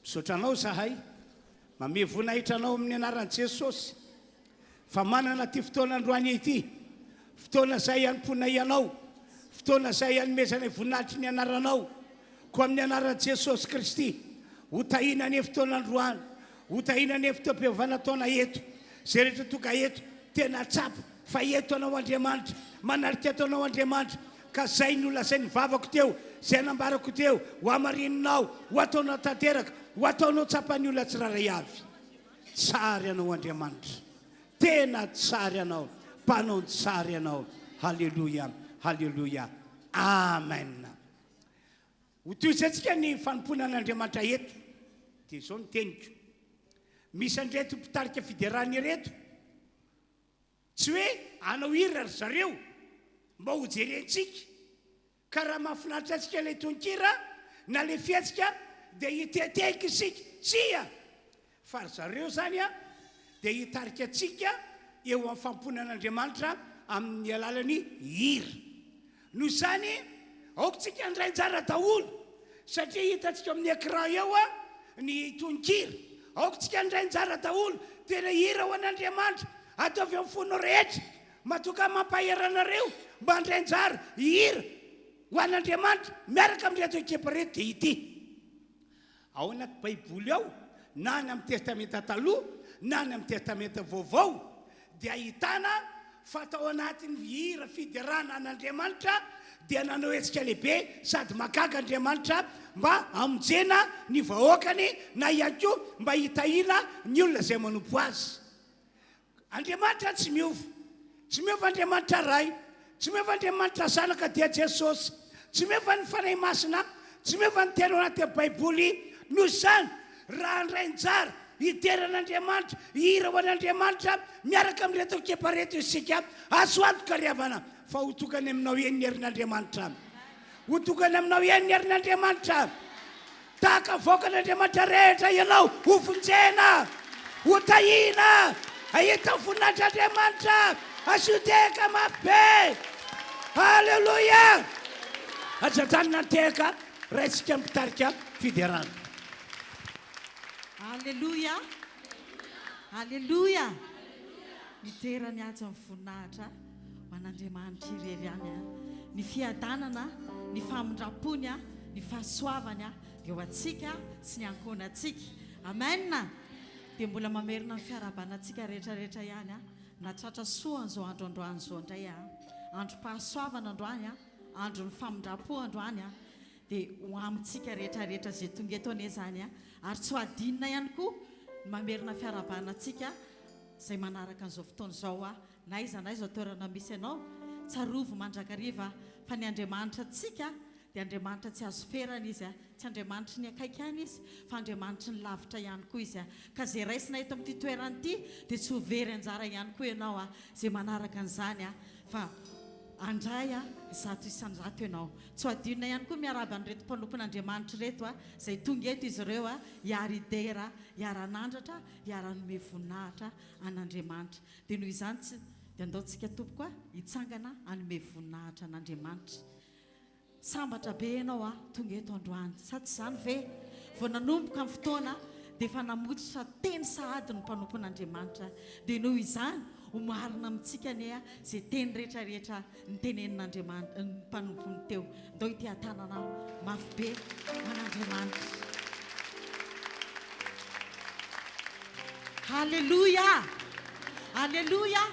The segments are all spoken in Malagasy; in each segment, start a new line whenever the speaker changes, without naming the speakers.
Misaotra Anao izahay, mamehy voninahitra Anao amin'ny anaran'i Jesosy, fa manana ity fotoana androany ity, fotoana izay hanompoanay Anao, fotoana izay hanomezanay voninahitry ny anaranao. Koa amin'ny anaran'i Jesosy Kristy, ho tahiana anie fotoana androany, ho tahiana anie fotoam-piovana taona eto, izay rehetra tonga eto, tena tsapa fa eto Anao Andriamanitra, manarika eto Anao Andriamanitra, Ka zay nolazain'ny vavako teo, zay nambarako teo, ho hamarininao, ho ataonao tanteraka, ho ataonao tsapan'ny olona tsirairay avy. Tsara Ianao Andriamanitra. Tena tsara Ianao. Mpanao ny tsara Ianao. Haleloia, haleloia. Amen. Ho tohizantsika ny fanompoana an'Andriamanitra eto. Dia izao ny teniko. Misy an'ireto mpitarika fiderana ireto. Tsy hoe hanao hira ry zareo mba ho jerentsika, ka raha mahafinaritra antsika ilay tononkira na ilay fihetsika dia hitetehika isika. Tsia! Fa ry zareo izany dia hitarika antsika eo amin'ny fanompoana an'Andriamanitra amin'ny alalan'ny hira. Noho izany, aoka isika handray anjara daholo, satria hitantsika amin'ny écran eo ny tononkira. Aoka isika handray anjara daholo, tena hira ho an'Andriamanitra, ataovy amin'ny fonao rehetra. Matoka mampahery anareo mba handray anjara hihira ho an'Andriamanitra miaraka amin'ireto ekipa ireto dia ity. Ao anaty Baiboly ao, na any amin'ny Testamenta Taloha na any amin'ny Testamenta Vaovao, dia ahitana fa tao anatin'ny hira fiderana an'Andriamanitra dia nanao hetsika lehibe sady mahagaga Andriamanitra mba hamonjena ny vahoakany na ihany koa mba hitahiana ny olona izay manompo Azy. Andriamanitra tsy miova. Tsy miova Andriamanitra Ray. Tsy miova Andriamanitra Zanaka dia Jesosy. Tsy miova ny Fanahy Masina. Tsy miova ny teny ao anatin'ny Baiboly. Noho izany, raha handray anjara hidera an'Andriamanitra, hihira ho an'Andriamanitra miaraka amin'ireto ekipa ireto isika, azo antoka ry havana fa ho tonga any aminao eny ny herin'Andriamanitra. Ho tonga any aminao eny ny herin'Andriamanitra. Tahaka vahoakan'Andriamanitra rehetra ianao, ho vonjena, ho tahiana, hahita ny voninahitr'Andriamanitra. Asio tehaka mafy be. Haleloia! Aza ajanona ny tehaka, raintsika ny mpitarika fiderana.
Aleloia! Aleloia! Midera ny haja ny voninahitra ho an'Andriamanitra irery ihany. Ny fiadanana, ny famindram-pony, ny fahasoavany dia ho antsika sy ny ankohonantsika. Amen! Dia mbola mamerina ny fiarahabana antsika rehetra rehetra ihany. Nahatratra soa an'izao andro androany izao indray aho. Androm-pahasoavana androany, andron'ny famindram-po androany. Dia ho amintsika rehetra rehetra izay tonga eto anie izany. Ary tsy ho adinona ihany koa ny mamerina fiarahabana antsika izay manaraka an'izao fotoana izao na aiza na aiza toerana misy anao, tsarovy mandrakariva fa ny Andriamanitra antsika dia Andriamanitra tsy azo ferana Izy, tsy Andriamanitry ny akaiky ihany Izy fa Andriamanitry ny lavitra ihany koa Izy, ka izay raisina eto amin'ity toerana ity dia tsy ho very anjara ihany koa ianao izay manaraka an'izany fa handray 100% ianao. Tsy ho adinona ihany koa miarahaba an'ireto mpanompon'Andriamanitra ireto izay tonga eto izy ireo hiara-hidera, hiara-hanandratra, hiara-hanome voninahitra an'Andriamanitra. Dia noho izany tsy dia andao tsika tompoko a hitsangana hanome voninahitra an'Andriamanitra. Sambatra be ianao a tonga eto androany. Sa tsy izany ve? Vao nanomboka ny fotoana dia efa namototra teny sahady ny mpanompon'Andriamanitra. Dia noho izany ho marina amintsika anie izay teny rehetra rehetra nitenenin'Andriamanitra ny mpanompony teo. Ndao hiteha-tanana mafy be ho an'Andriamanitra. Haleloia! Haleloia!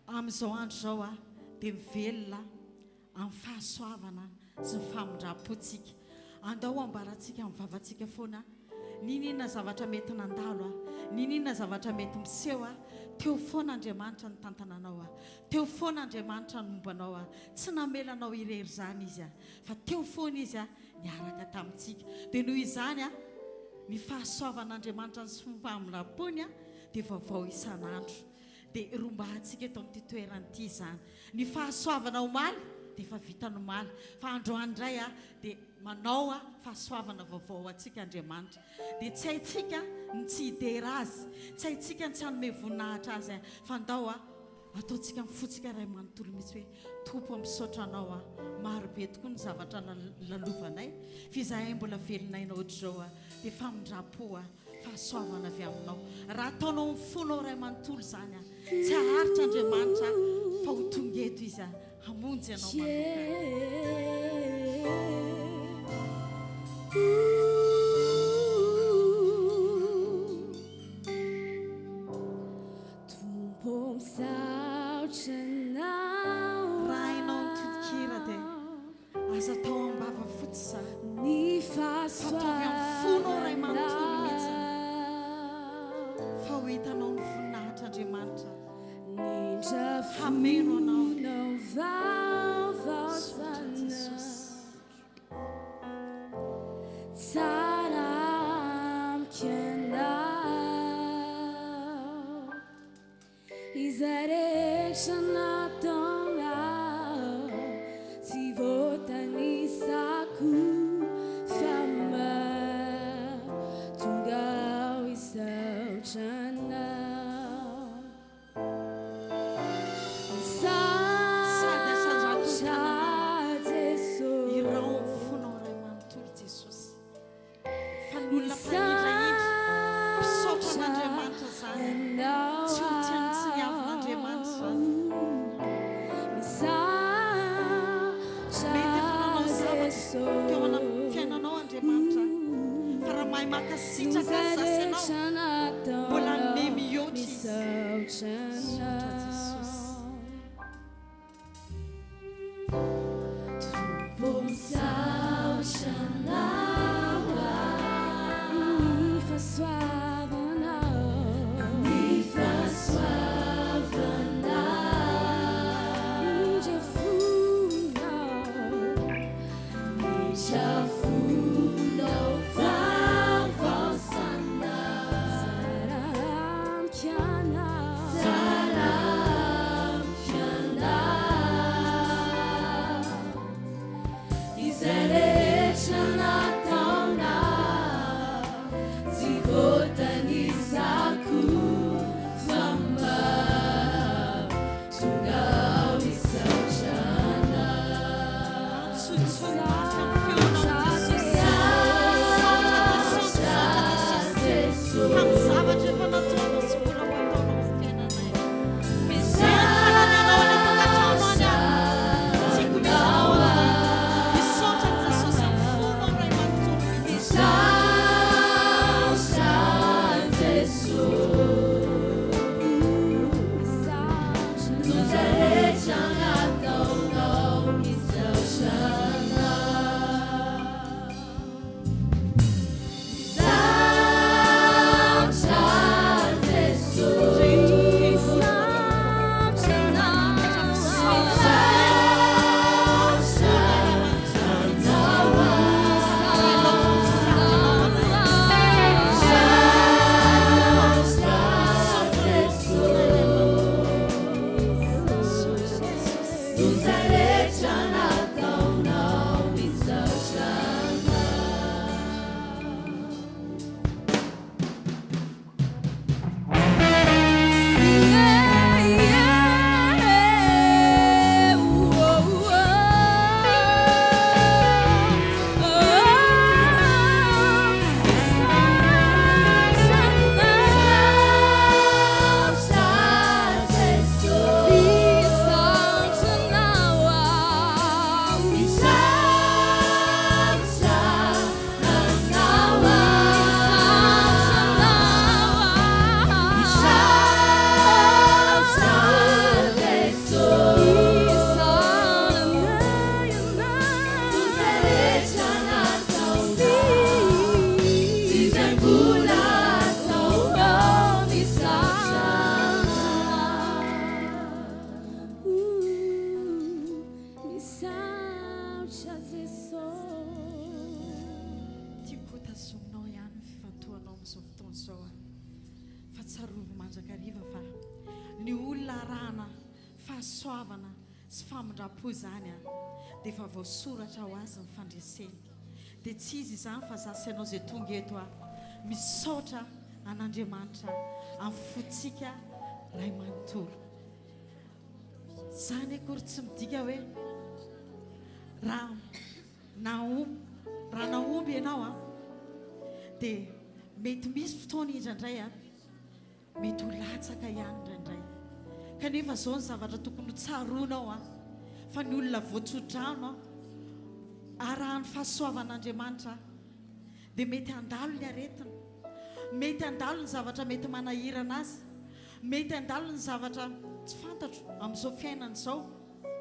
Amin'izao andro izao aho dia mivelona amin'ny fahasoavana sy ny famindram-po tsika. Andao ambarantsika amin'ny vavantsika foana N'inon'inona zavatra mety nandalo aho, n'inon'inona zavatra mety miseho aho, teo foana Andriamanitra nitantana anao aho, teo foana Andriamanitra nomba anao aho, tsy namela anao irery izany Izy aho, fa teo foana Izy aho niaraka tamintsika. Dia noho izany aho, ny fahasoavan'Andriamanitra sy ny famindram-pony aho dia vaovao isan'andro. Dia rombahantsika eto amin'ity toerana ity izany. Ny fahasoavana omaly dia efa vitany omaly, fa androany indray aho dia manao fahasoavana vaovao ho antsika Andriamanitra. Dia tsy haintsika ny tsy hidera Azy, tsy haintsika ny tsy hanome voninahitra Azy, fa ndao. Ataontsika amin'ny fontsika iray manontolo mihitsy hoe, Tompo ô misaotra Anao aho, maro be tokoa ny zavatra lalovanay, fa izahay mbola velon'aina ohatr'izao aho, dia famindram-po aho, fahasoavana avy Aminao. Raha ataonao amin'ny fonao iray manontolo izany aho, tsy haharitra Andriamanitra fa ho tonga eto Izy aho, hamonjy anao manokana.
Tompo misaotra anao
Raha hainao ny tononkira dia aza atao am-bava fotsy izany
Ny
fa ataovy amin'ny fonao iray manontolo mihitsy
fahasoavanao
fa ho hitanao ny voninahitr'Andriamanitra
Nindra
hameno anao.
fonao vaovao
Misaotra
sana
Jesosy.
Tsara amiko ianao Izay rehetra nataonao Tsy voatanisako Fa mahatonga aho hisaotra anao.
Sady asandrato ny
Misaotra
tananao.
Jeso.
Irao amin'ny fonao iray manontolo Jesosy. Fa ny olona mpanindrahindra, mpisaotra
Misaotra
an'Andriamanitra izany.
anao
Tsy ho tian'ny tsy niavin'Andriamanitra izany.
Misaotra
Mety efa nanao zavatra
Jeso.
teo amin'ny fiainanao Andriamanitra. Fa raha mahay mankasitraka Azy
Izay
sasy ianao,
rehetra
mbola hanome
nataonao,
mihoatra Izy.
misaotra
Misaotra
anao.
Jesosy.
Tompo misaotra anao Ny fahasoavanao Ny fahasoavanao Indra fonao Indra fonao vaovao sana Tsara amiko ianao Tsara amiko ianao Izay rehetra nataonao Tsy voatanisako Fa mahatonga aho hisaotra anao
Antsointsoy mafy amin'ny feonao Jesosy. Misaotra Jesosy, misaotra Jesosy. Tamin'ny zavatra efa nataonao sy mbola ho ataonao amin'ny fiainanay. Mijery ny fanananao any an-tokantrano any aho. Tiako mihitsy anao an'izany. Misaotra an'i Jesosy amin'ny fonao iray manontolo mihitsy.
Misaotra Jesoa Izay rehetra nataonao misaotra anao Misaotra Jesoa Misaotra anao Misaotra Izay rehetra nataonao misaotra Misaotra Jesosy.
Tiako ho tazominao ihany ny fifantohanao amin'izao fotoana izao aho. Fa tsarovy mandrakariva fa ny olona arahana fahasoavana sy famindram-po izany an, dia efa voasoratra ho azy ny fandreseny. Dia tsy izy izany fa za sy ianao izay tonga eto an, misaotra an'Andriamanitra amin'ny fontsika ray manontolo. Izany akory tsy midika hoe raha nahomby, raha nahomby ianao an, dia mety misy fotoana indraindray an, mety ho latsaka ihany indraindray. Kanefa izao ny zavatra tokony ho tsaroanao an, fa ny olona voatsodrano an, arahan'ny fahasoavan'Andriamanitra dia mety handalo ny aretina, mety handalo ny zavatra mety manahirana azy, mety handalo ny zavatra tsy fantatro amin'izao fiainana izao,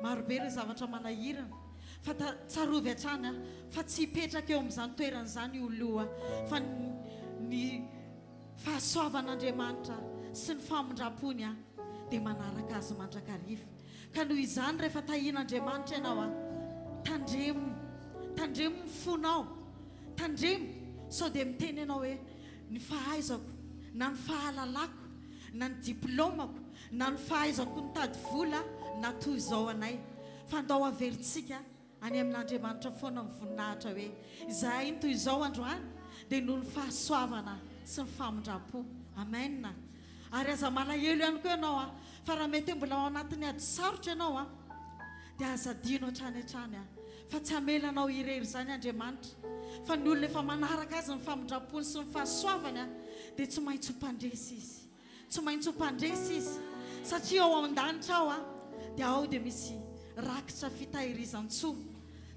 marobe ireo zavatra manahirana, fa tsarovy hatrany an, fa tsy hipetraka eo amin'izany toerana izany io olona io fa ny fahasoavan'Andriamanitra sy ny famindram-pony dia manaraka azy mandrakariva. Ka noho izany rehefa tahian'Andriamanitra ianao, tandremo, tandremo ny fonao, tandremo sao dia miteny ianao hoe ny fahaizako na ny fahalalako na ny diplaomako na ny fahaizako nitady vola na toy izao anay fa ndao averintsika Any amin'Andriamanitra foana ny voninahitra hoe izahay ny toy izao androany dia noho ny fahasoavana sy ny famindram-po. Amen. Ary aza malahelo ihany koa ianao an, fa raha mety hoe mbola ao anatin'ny ady sarotra ianao an, dia aza adino hatrany hatrany an, fa tsy hamela anao irery izany Andriamanitra, fa ny olona efa manaraka Azy ny famindram-pony sy ny fahasoavany an, dia tsy maintsy ho mpandresy izy. Tsy maintsy ho mpandresy izy, satria ao an-danitra ao dia ao dia misy rakitra fitahirizan-tsoa.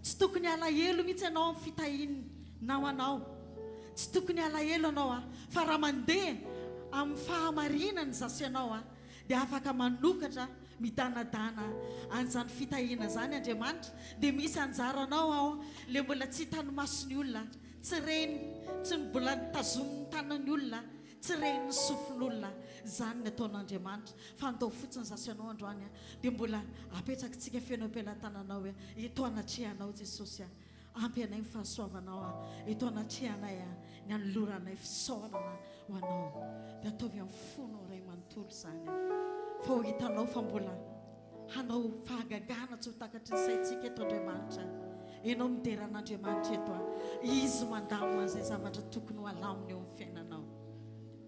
Tsy tokony halahelo mihitsy ianao amin'ny fitahiany namanao. Tsy tokony halahelo ianao, fa raha mandeha amin'ny fahamarinana zasy ianao, dia afaka manokatra midanadana an'izany fitahiana izany Andriamanitra, dia misy anjaranao ao ilay mbola tsy hitan'ny mason'ny olona, tsy reny, tsy mbola notazomin'ny tanan'ny olona. Tsy ren'ny sofin'olona izany ny ataon'Andriamanitra fa andao fotsiny za sy ianao androany a dia mbola apetrakitsika feno am-pelatananao hoe eto anatrehanao Jesosy a ampy anay ny fahasoavanao a eto anatrehanay a ny anoloranay fisaorana ho anao dia ataovy amin'ny fonao iray manontolo izany a fa ho hitanao fa mbola Hanao fahagagana tsy ho takatry ny saintsika eto Andriamanitra. Ianao midera an'Andriamanitra eto a. Izy mandamina an'izay zavatra tokony ho alamina eo amin'ny fiainanao.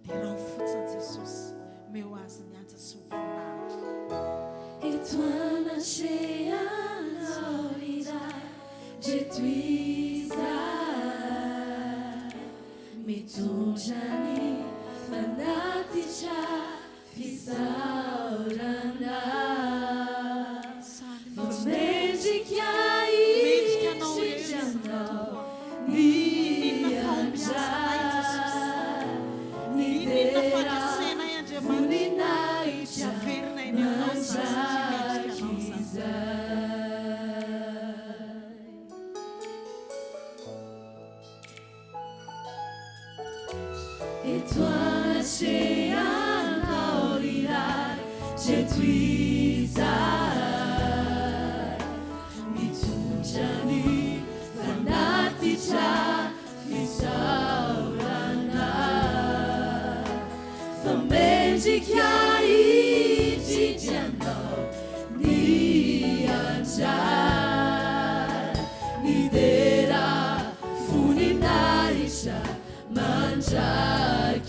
Derao fotsiny Jesosy. Omeo Azy ny haja sy ny voninahitra.
Eto anatrehanao iray ndreto izahay mitondra ny fanatitra Fisaorana fa mendrika indrindra Anao ny anjara ny dera voninahitra mandrakizay. Eto anatrehanao ry Ray Jeto izahay Mitondra ny fanatitra fisaorana Fa mendrika indrindra Ianao ny anjara Ny dera Voninahitra mandrakizay.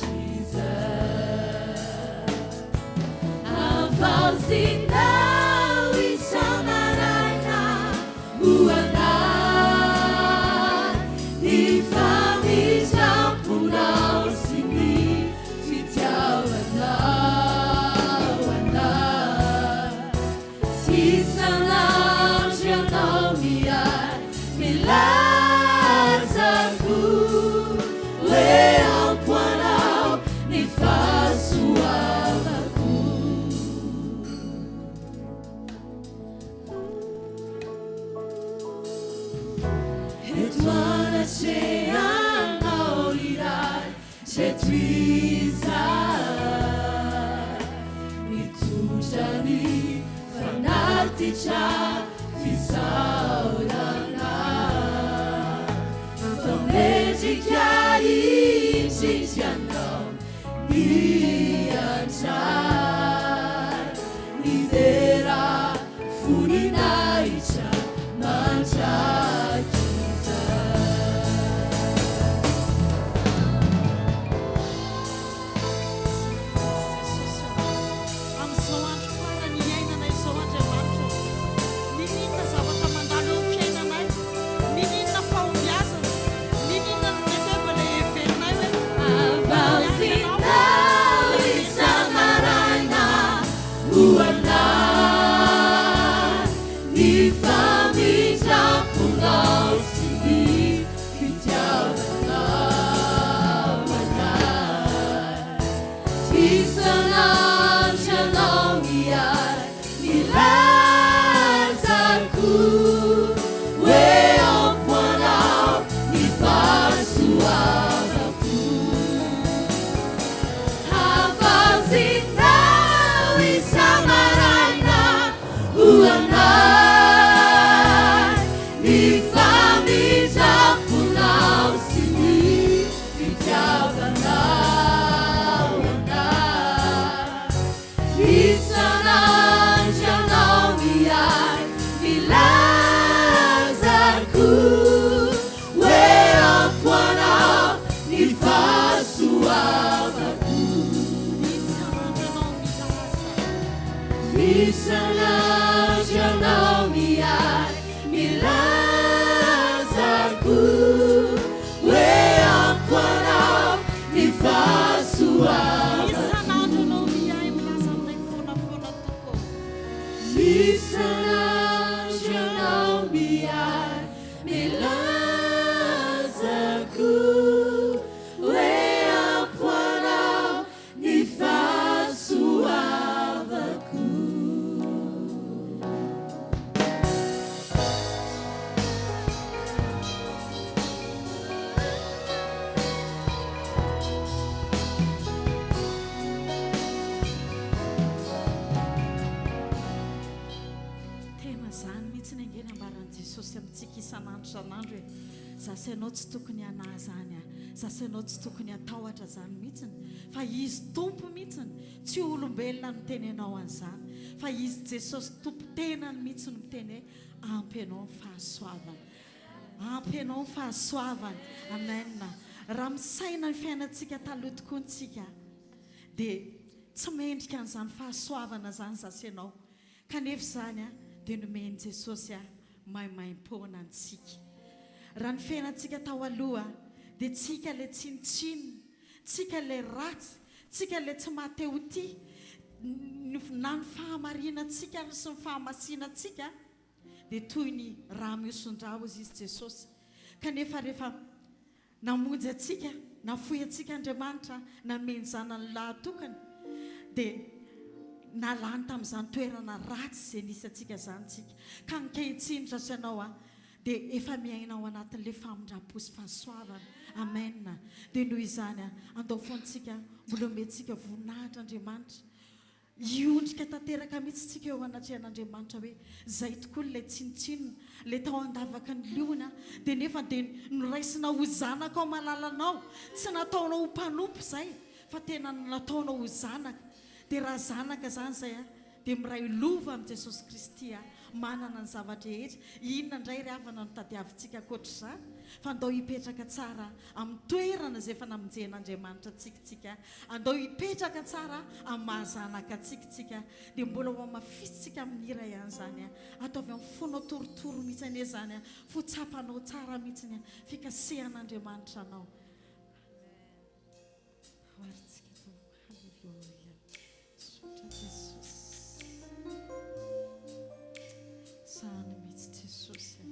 Havaozinao isa-maraina ho anay ny famindram-ponao sy ny fitiavanao anay. Isan'andro ianao miahy milaza koa hoe ampo anao ny fahasoavako. Eto anatrehanao ry Ray Jeto izahay mitondra ny fanatitra fisaorana fa mendrika indrindra Ianao ny anjara ny dera voninahitra mandrakizay.
Amin'izao andro farany iainana izao Andriamanitra.
Isan'andro ianao miahy milaza koa hoe amiko anao ny fahasoavako.
Isan'andro ianao miahy milaza aminay foana foana Tompo ô.
Isan'andro ianao miahy milaza koa hoe amiko anao ny fahasoavako.
Tena zany mihitsy ange ny ambaran'i Jesosy amintsika isan'andro isan'andro e. Za sy ianao tsy tokony hanahy zany a. Za sy ianao tsy tokony hatahotra zany mihitsiny fa Izy Tompo mihitsiny, tsy olombelona no miteny anao an'izany fa Izy Jesosy Tompo tenany mihitsy no miteny hoe ampy anao ny fahasoavana. Ampy anao ny fahasoavana. Amen. Raha misaina ny fiainantsika taloha tokoa ntsika dia tsy mendrika an'izany fahasoavana izany za sy ianao. Kanefa izany dia nomen'i Jesosy maimaimpoana antsika. Raha ny fiainantsika tao aloha dia tsika ilay tsinontsinona, tsika ilay ratsy, tsika ilay tsy maha te ho tia, na ny fahamarinantsika sy ny fahamasinantsika dia toy ny rà mihoson-drà hozy izy Jesosy. Kanefa rehefa Namonjy antsika, nafoy antsika Andriamanitra, nanome ny Zanany lahatokana, dia nalany tamin'izany toerana ratsy izay nisy antsika izany isika. Ka ankehitriny raha ianao aho, dia efa miaina ao anatin'ilay famindram-po sy fahasoavana. Amen. Dia noho izany, andao foantsika, mbola omentsika voninahitra Andriamanitra. Hiondrika tanteraka mihitsy isika eo anatrehan'Andriamanitra hoe izay tokoa ilay tsinontsinona, ilay tao an-davaky ny liona, dia nefa dia noraisina ho zanakao malalanao, tsy nataonao ho mpanompo izay fa tena nataonao ho zanaka. Dia raha zanaka izany izay dia miray lova amin'i Jesosy Kristy manana ny zava-drehetra. Inona indray ry havana no tadiavintsika ankoatr'izany? Fa andao hipetraka tsara amin'ny toerana izay efa namonjen'Andriamanitra antsika isika. Andao hipetraka tsara amin'ny maha zanaka antsika isika dia mbola ho hamafisintsika amin'ny hira ihany izany a! Ataovy amin'ny fonao torotoro mihitsy anie izany a! Fo tsapanao tsara mihitsy ny fikasehan'Andriamanitra anao. Haorintsika Tompo. Haleloia. Misaotra Jesosy. Izany mihitsy Jesosy a.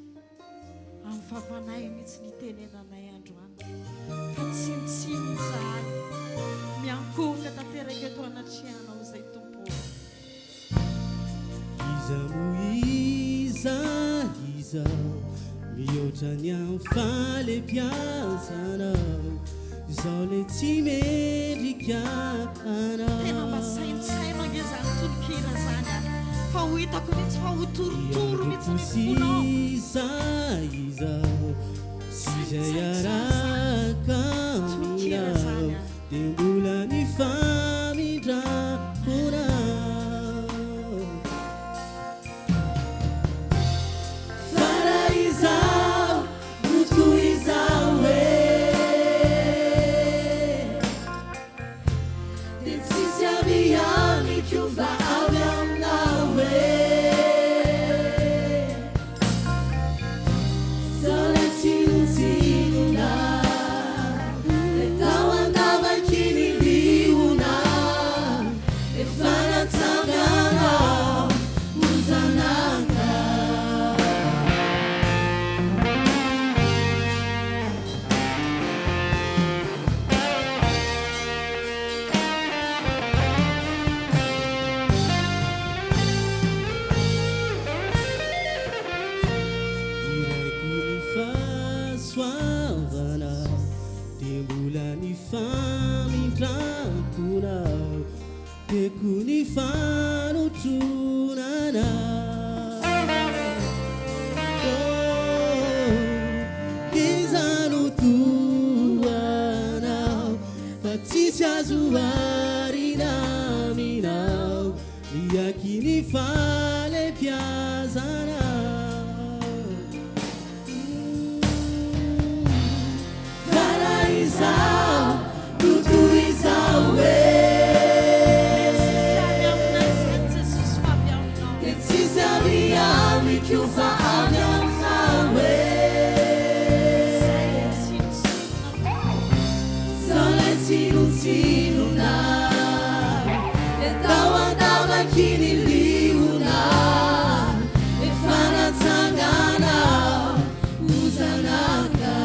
Amin'ny vavanay mihitsy ny itenenanay androany fa tsinontsinona izahay. Miankohoka tanteraka eto anatrehanao izay Tompo ô.
Iza moa iza iza mihoatra ny amin'ny fahalebiazanao izao le tsy mendrika anao.
Tena mba saintsaino ange zany tononkira zany a! Fa ho hitako mihitsy fa ho torotoro mihitsy ny fonao.
Iza iza sy izay hiaraka aminao dia mbola ny famindram-ponao. Fa raha izaho no toy izao e.
Dia tsisy avy amiko fa avy aminao e. Sao ilay tsinontsinona. tsinontsinona Dia tao an-davaky ny liona Efa natsangana ho zanaka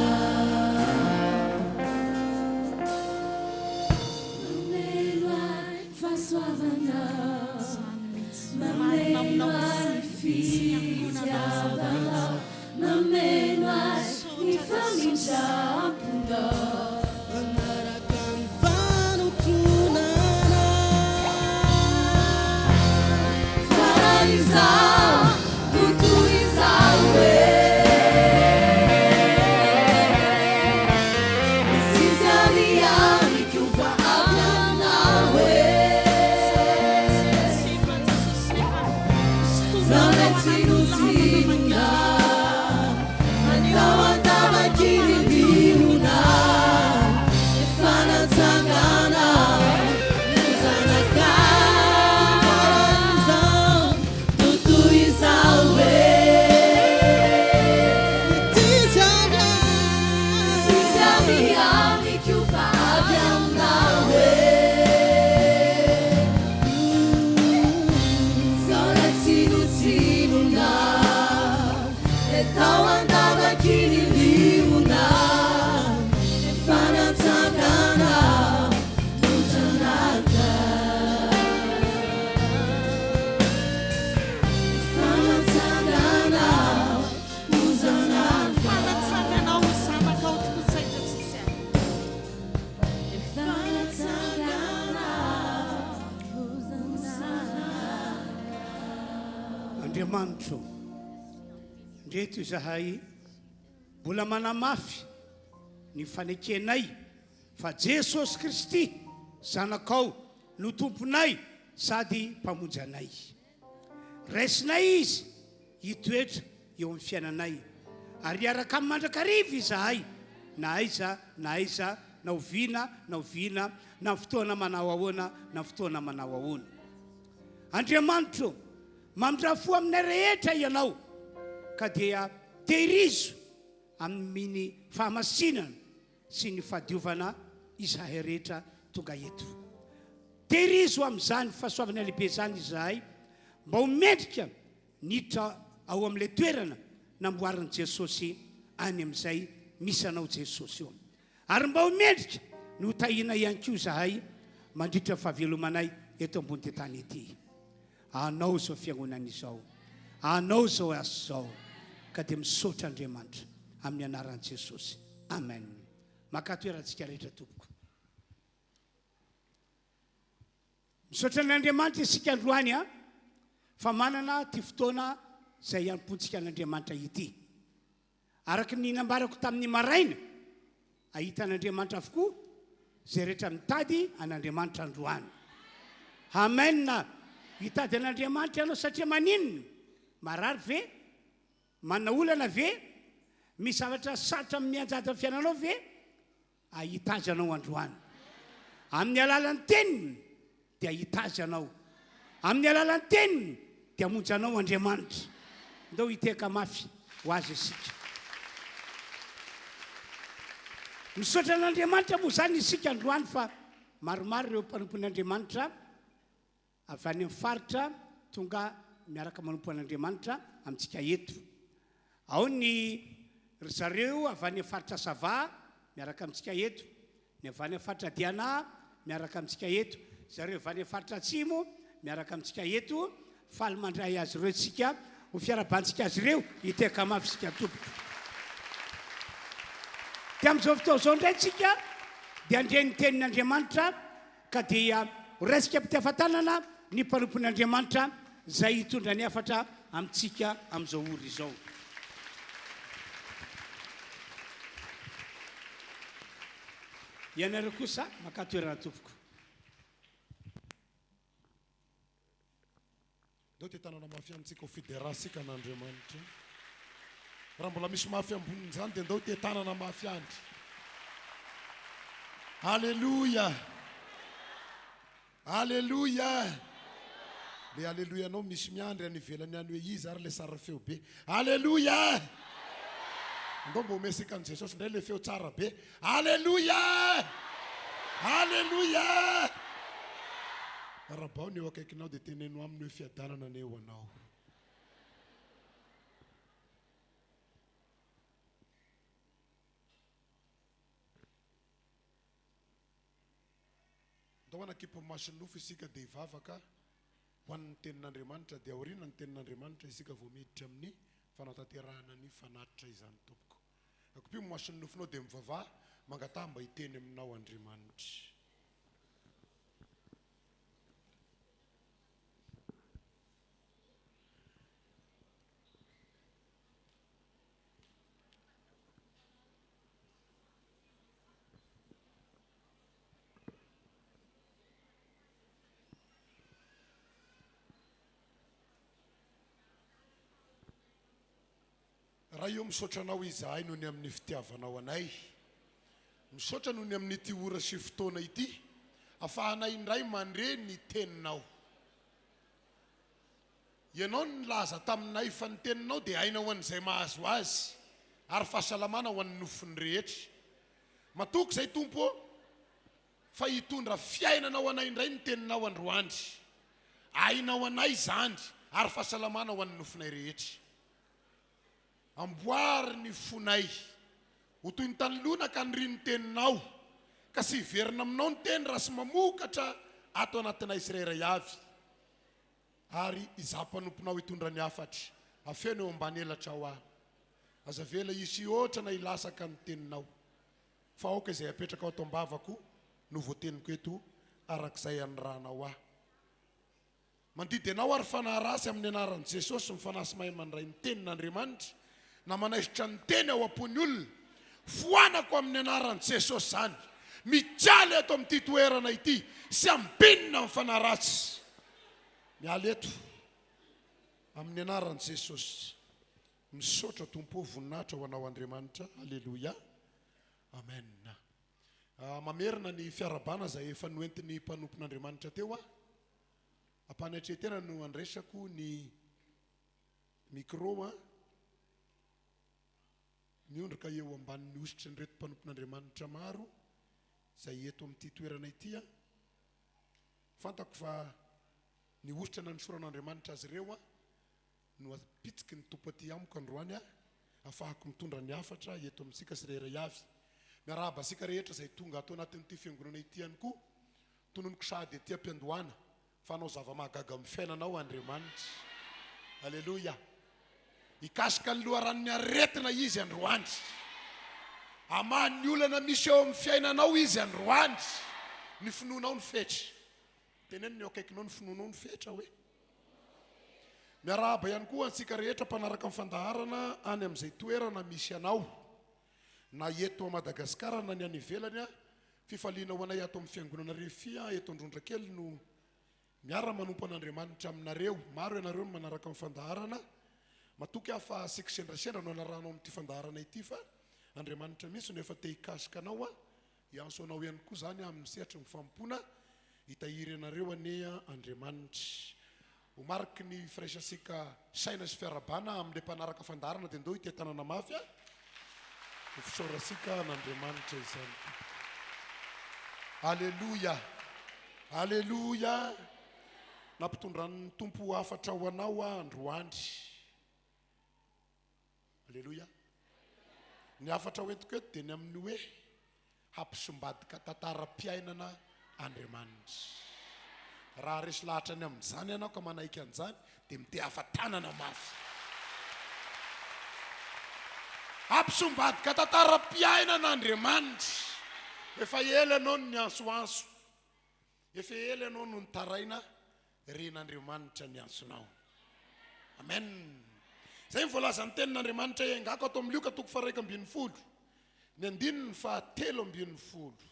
Mamelo ahy fahasoavanao Mameno ahy fitiavanao Mameno ahy ny famindram-ponao.
Manaraka ny fanotronana.
Fa raha izaho no toy izao e. Tsisy ahiahy ko fa avy aminao e. Zanay tsinontsinona Tao an-davaky ny liona Efa natsangana ho zanaka Izao no toy izao e
Tsisy avy
Tsisy avy amiko fa avy aminao e Saola tsinontsinona Dia tao an-davaky ny liona Efa natsangana ho zanaka Efa natsangana ho zanaka
Fa natsanganao ho zanakao tokoa izay Jesosy a.
Efa natsangana ho zanaka
Andriamanitro, ndreto izahay mbola manamafy ny fanekenay fa Jesosy Kristy Zanakao no Tomponay sady Mpamonjy anay. Raisinay Izy hitoetra eo amin'ny fiainanay ary hiaraka Aminy mandrakariva izahay na aiza na aiza, na oviana na oviana, na fotoana manao ahoana na fotoana manao ahoana. Andriamanitro, mamindrà fo aminay rehetra Ianao ka dia tehirizo amin'ny fahamasinana sy ny fahadiovana izahay rehetra tonga eto. Tehirizo amin'izany fahasoavana lehibe izany izahay mba ho mendrika ny hiditra ao amin'ilay toerana namboarin'i Jesosy any amin'izay misy anao Jesosy eo. Ary mba ho mendrika ny ho tahiana ihany koa izahay mandritra ny fahavelomanay eto ambony tany ety. Anao izao fiangonana izao. Anao izao asa izao. Ka dia misaotra Andriamanitra amin'ny anaran'i Jesosy. Amen. Maka toerantsika rehetra tompoko. Misaotra an'Andriamanitra isika androany a fa manana ty fotoana izay hanompoantsika an'Andriamanitra ity. Araka ny nambarako tamin'ny maraina, hahita an'Andriamanitra avokoa izay rehetra mitady an'Andriamanitra androany. Amen! Hitady an'Andriamanitra ianao satria maninona? Marary ve? Manana olana ve? Misy zavatra sarotra mianjady amin'ny fiainanao ve? Hahita Azy ianao androany. Amin'ny alalan'ny Teniny dia hahita Azy ianao. Amin'ny alalan'ny Teniny dia hamonjy anao Andriamanitra. Ndao hitehaka mafy ho Azy isika. Misaotra an'Andriamanitra moa izany isika androany fa maromaro ireo mpanompon'Andriamanitra avy any amin'ny faritra tonga miaraka manompo an'Andriamanitra amintsika eto. Ao ny ry zareo avy any amin'ny faritra Sava miaraka amintsika eto, ny avy any amin'ny faritra Diana miaraka amintsika eto, zareo avy any amin'ny faritra Atsimo miaraka amintsika eto. Faly mandray azy ireo isika, ho fiarahabantsika azy ireo, hitehaka mafy isika tompoko. Dia amin'izao fotoana izao indray isika dia handre ny tenin'Andriamanitra. Ka dia ho raisika am-pitiavan-tanana ny mpanompon'Andriamanitra izay hitondra ny hafatra amintsika amin'izao ora izao. Ianareo kosa makà toerana tompoko.
Ndao te tanana mafy amintsika ho fiderasika an'Andriamanitra. Raha mbola misy mafy ambonin'izany dia ndao te tanana mafy andry. Aleloia! Aleloia! Le aleloia anao misy miandry any ivelany any hoe iza ary le sary feo be. Aleloia! Ndao mba omesika an'i Jesosy indray le feo tsara be. Aleloia! Aleloia! Arahabao ny eo akaikinao dia teneno aminy hoe fiadanana anie ho anao. Ndao hanakipy ny mason'ny nofo isika dia hivavaka ho an'ny tenin'Andriamanitra dia aoriana ny tenin'Andriamanitra isika vao miditra amin'ny fanatanterahana ny fanatitra izany tompoko. Akipio ny mason'ny nofonao dia mivavaha, mangataha mba hiteny aminao Andriamanitra. Ray ô misaotra anao izahay noho ny amin'ny fitiavanao anay. Misaotra noho ny amin'ity ora sy fotoana ity afahanay indray mandre ny teninao. Ianao no nilaza taminay fa ny teninao dia aina ho an'izay mahazo azy ary fahasalamana ho an'ny nofony rehetra. Matoky izay Tompo ô fa hitondra fiainana ho anay indray ny teninao androany. Aina ho anay izany ary fahasalamana ho an'ny nofonay rehetra. Amboary ny fonay ho toy ny tany lonaka anirian'ny teninao, ka tsy hiverina aminao ny teny raha tsy mamokatra ato anatinay tsirairay avy. Ary izaho mpanomponao hitondra ny hafatra, afeno eo ambany elatrao aho. Aza avela hisy hihoatra na hilasaka ny teninao, fa aoka izay apetrakao ato am-bavako no voateniko eto araka izay anirahanao ahy. Mandidy anao ary fanahy ratsy amin'ny anaran'i Jesosy ny fanahy sy mahay mandray ny tenin'Andriamanitra na manaisotra ny teny ao am-pon'ny olona. Foanako amin'ny anaran'i Jesosy izany. Mijaly eto amin'ity toerana ity sy ambinina ny fanahy ratsy. Miala eto amin'ny anaran'i Jesosy. Misaotra Tompo ô, voninahitra ho anao Andriamanitra. Aleloia. Amen. Mamerina ny fiarahabana izay efa noentin'ny mpanompon'Andriamanitra teo aho. Ampanetren-tena no andraisako ny micro an. Miondrika eo ambanin'ny hositrin'ireto mpanompon'Andriamanitra maro izay eto amin'ity toerana ity aho. Fantako fa ny hositra nanosoran'Andriamanitra azy ireo an no apitsiky ny Tompo aty amiko androany aho, afahako mitondra ny hafatra eto amintsika tsirairay avy. Miarahaba antsika rehetra izay tonga ato anatin'ity fiangonana ity ihany koa. Tononiko sahady ety am-piandohana fa hanao zava-mahagaga amin'ny fiainanao Andriamanitra. Aleloia. Hikasika ny loharanon'ny aretina Izy androany. Hamaha ny olana misy eo amin'ny fiainanao Izy androany. Ny finoanao no fetra. Teneno ny eo akaikinao ny finoanao no fetra hoe. Miarahaba ihany koa antsika rehetra mpanaraka ny fandaharana any amin'izay toerana misy anao na eto Madagasikara na ny any ivelany. Fifaliana ho anay ato amin'ny Fiangonana Refia eto Androndrakely no miara manompo an'Andriamanitra aminareo. Maro ianareo no manaraka ny fandaharana. Matoky aho fa tsy kisendrasendra no anarahanao amin'ity fandaharana ity fa Andriamanitra mihitsy no efa te hikasika anao. Hiantso anao ihany koa izany amin'ny sehatry ny fanompoana. Hitahiry anareo anie Andriamanitra. Ho mariky ny firaisantsika saina sy fiarahabana amin'ilay mpanaraka fandaharana dia ndao hiteha-tanana mafy a! Ho fisaorantsika an'Andriamanitra izany. Aleloia! Aleloia! Nampitondran'ny Tompo hafatra ho anao aho androany. Aleloia! Ny hafatra hoentiko eto dia ny amin'ny hoe hampisombadika tantaram-piainana Andriamanitra. Raha resy lahatra ny amin'izany ianao ka manaiky an'izany dia mitehafa tanana mafy. Hampisombadika tantaram-piainana Andriamanitra. Efa ela ianao no niantsoantso. Efa ela ianao no nitaraina, ren'Andriamanitra ny antsonao. Amen. Izay ny voalazan'ny tenin'Andriamanitra iangako ato amin'ny Lioka toko faha-11, ny andininy faha-13.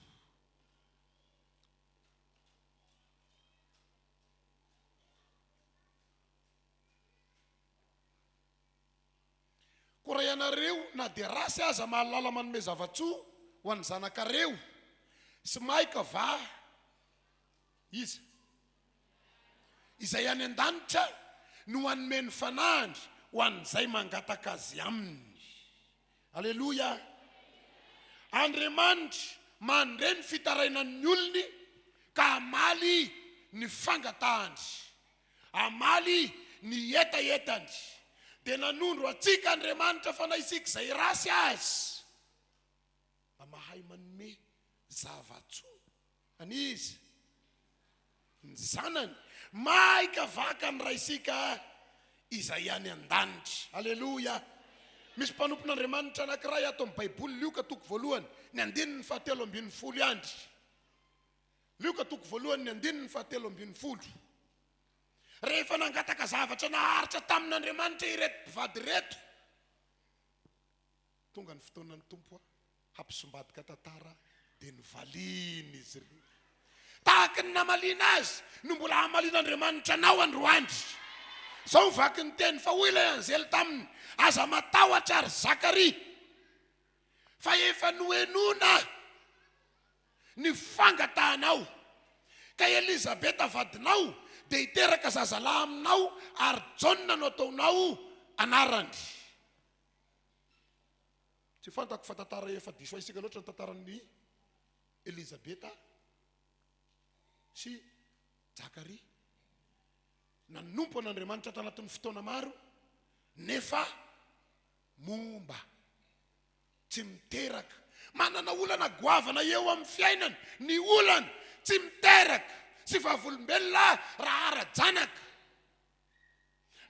Koa raha ianareo, na dia ratsy aza, mahalala manome zava-tsoa ho an'ny zanakareo, sy maika va Iza? Izay any an-danitra no hanome ny Fanahiny ho an'izay mangataka Azy aminy. Aleloia! Andriamanitra. mandre ny fitarainan'ny olony ka hamaly ny fangatahany, hamaly ny hetahetany. Dia nanondro antsika Andriamanitra fa na isika izay rasy aza mba mahay manome zava-tsoa an'iza? Ny zanany. Maika vaka ny Raisika izay any an-danitra. Aleloia! Misy mpanompon'Andriamanitra anankiray ato amin'ny Baiboly, Lioka toko voalohany, ny andininy fahatelo ambinifolo ihany. Lioka toko voalohany, ny andininy fahatelo ambinifolo. Rehefa nangataka zavatra naharitra tamin'Andriamanitra ireto mpivady ireto, tonga ny fotoanan'ny Tompo hampisombadika tantara dia novaliany izy ireo. Tahaky ny namaliana azy no mbola hamalian'Andriamanitra anao androany. Izao ny vaky ny teny, fa hoy ilay anjely taminy, Aza matahotra ry Zakaria, fa efa nohenoina ny fangatahanao, ka Elizabeta vadinao dia hiteraka zazalahy aminao, ary Jaona no ataonao anarany. Tsy fantako fa tantara efa diso haisika loatra ny tantaran'i Elizabeta sy Zakaria. Nanompo an'Andriamanitra tanatin'ny fotoana maro nefa momba tsy miteraka. Manana olana goavana eo amin'ny fiainany ny olana tsy miteraka sy vavolombelona raha ara-janaka.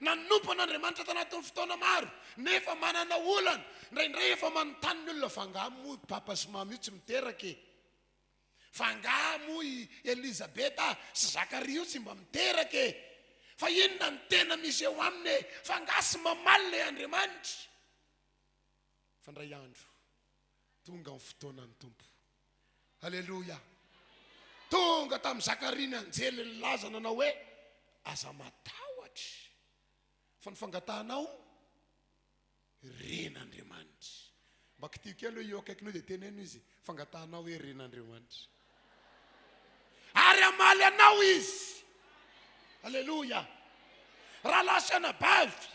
Nanompo an'Andriamanitra tanatin'ny fotoana maro, nefa manana olana. Indraindray efa manontany ny olona, fa angaha moa i Papa sy Mama io tsy miteraka e? Fa angaha moa i Elizabeta sy Zakaria io tsy mba miteraka e? Fa inona no tena misy eo aminy e? Fa angaha tsy mamaly ilay Andriamanitra? Fa indray andro, tonga ny fotoanan'ny Tompo. Aleloia! Tonga tamin'i Zakaria ny anjely nilaza nanao hoe, Aza matahotra, fa ny fangatahanao ren'Andriamanitra. Mba kitiho kely hoe eo akaikinao dia teneno izy, fangatahanao hoe ren'Andriamanitra. Ary hamaly anao izy. Aleloia! Rahalahy sy anabavy,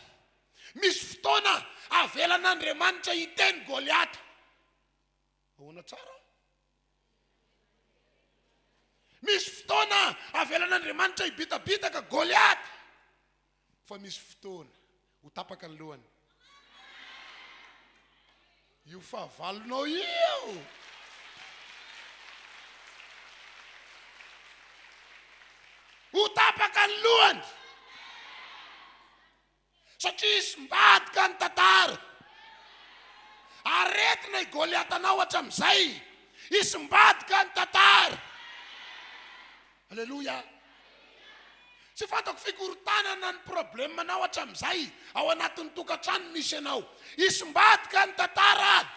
misy fotoana avelan'Andriamanitra hiteny Goliata. Ahoana tsara? Misy fotoana avelan'Andriamanitra hibitabitaka Goliata, fa misy fotoana ho tapaka ny lohany. Io fahavalonao io. Ho tapaka ny lohany. Satria hisombadika ny tantara. Aretina i Goliatanao hatramin'izay. Hisombadika ny tantara. Aleloia. Tsy fantako fikorontanana ny problème-nao hatramin'izay ao anatin'ny tokantrano misy anao. Hisombadika ny tantara.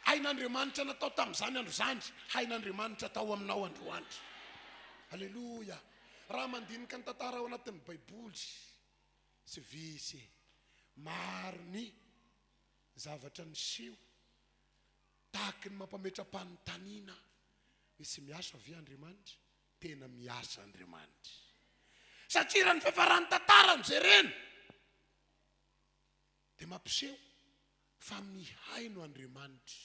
Hain'Andriamanitra natao tamin'izany andro izany, hain'Andriamanitra atao aminao androany. Aleloia. Raha mandinika ny tantara ao anatin'ny Baiboly sy visy e, maro ny zavatra niseho tahaky ny mampametra-panontaniana hoe tsy miasa ve Andriamanitra? Tena miasa Andriamanitra. Satria raha ny fiafaran'ny tantara no jerena dia mampiseho fa mihaino Andriamanitra.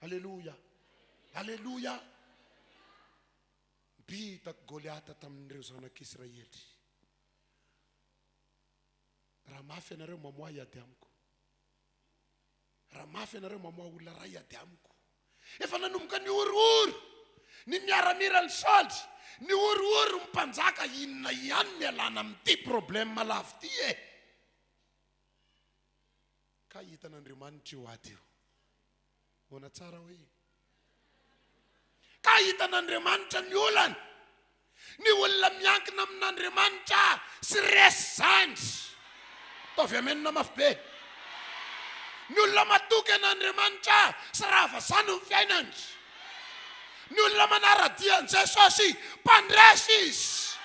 Aleloia! Aleloia! Nibitaka Goliata tamin'ireo zanak'Israely. Raha mafy ianareo, mamoaha hiady amiko. Raha mafy ianareo, mamoaha olona iray hiady amiko. Efa nanomboka nihorohoro ny miaramilan'i Saoly, nihorohoro ny mpanjaka, inona ihany ny ialana amin'ity problème lava ity e? Ka hitan'Andriamanitra io ady io. Ahoana tsara hoe? Ka hitan'Andriamanitra ny olana. Ny olona miankina amin'Andriamanitra sy resy zany. Ataovy amenona mafy be. Ny olona matoky an'Andriamanitra sy rava zany ny fiainany. Ny olona manara-dia an'i Jesosy, mpandresy izy.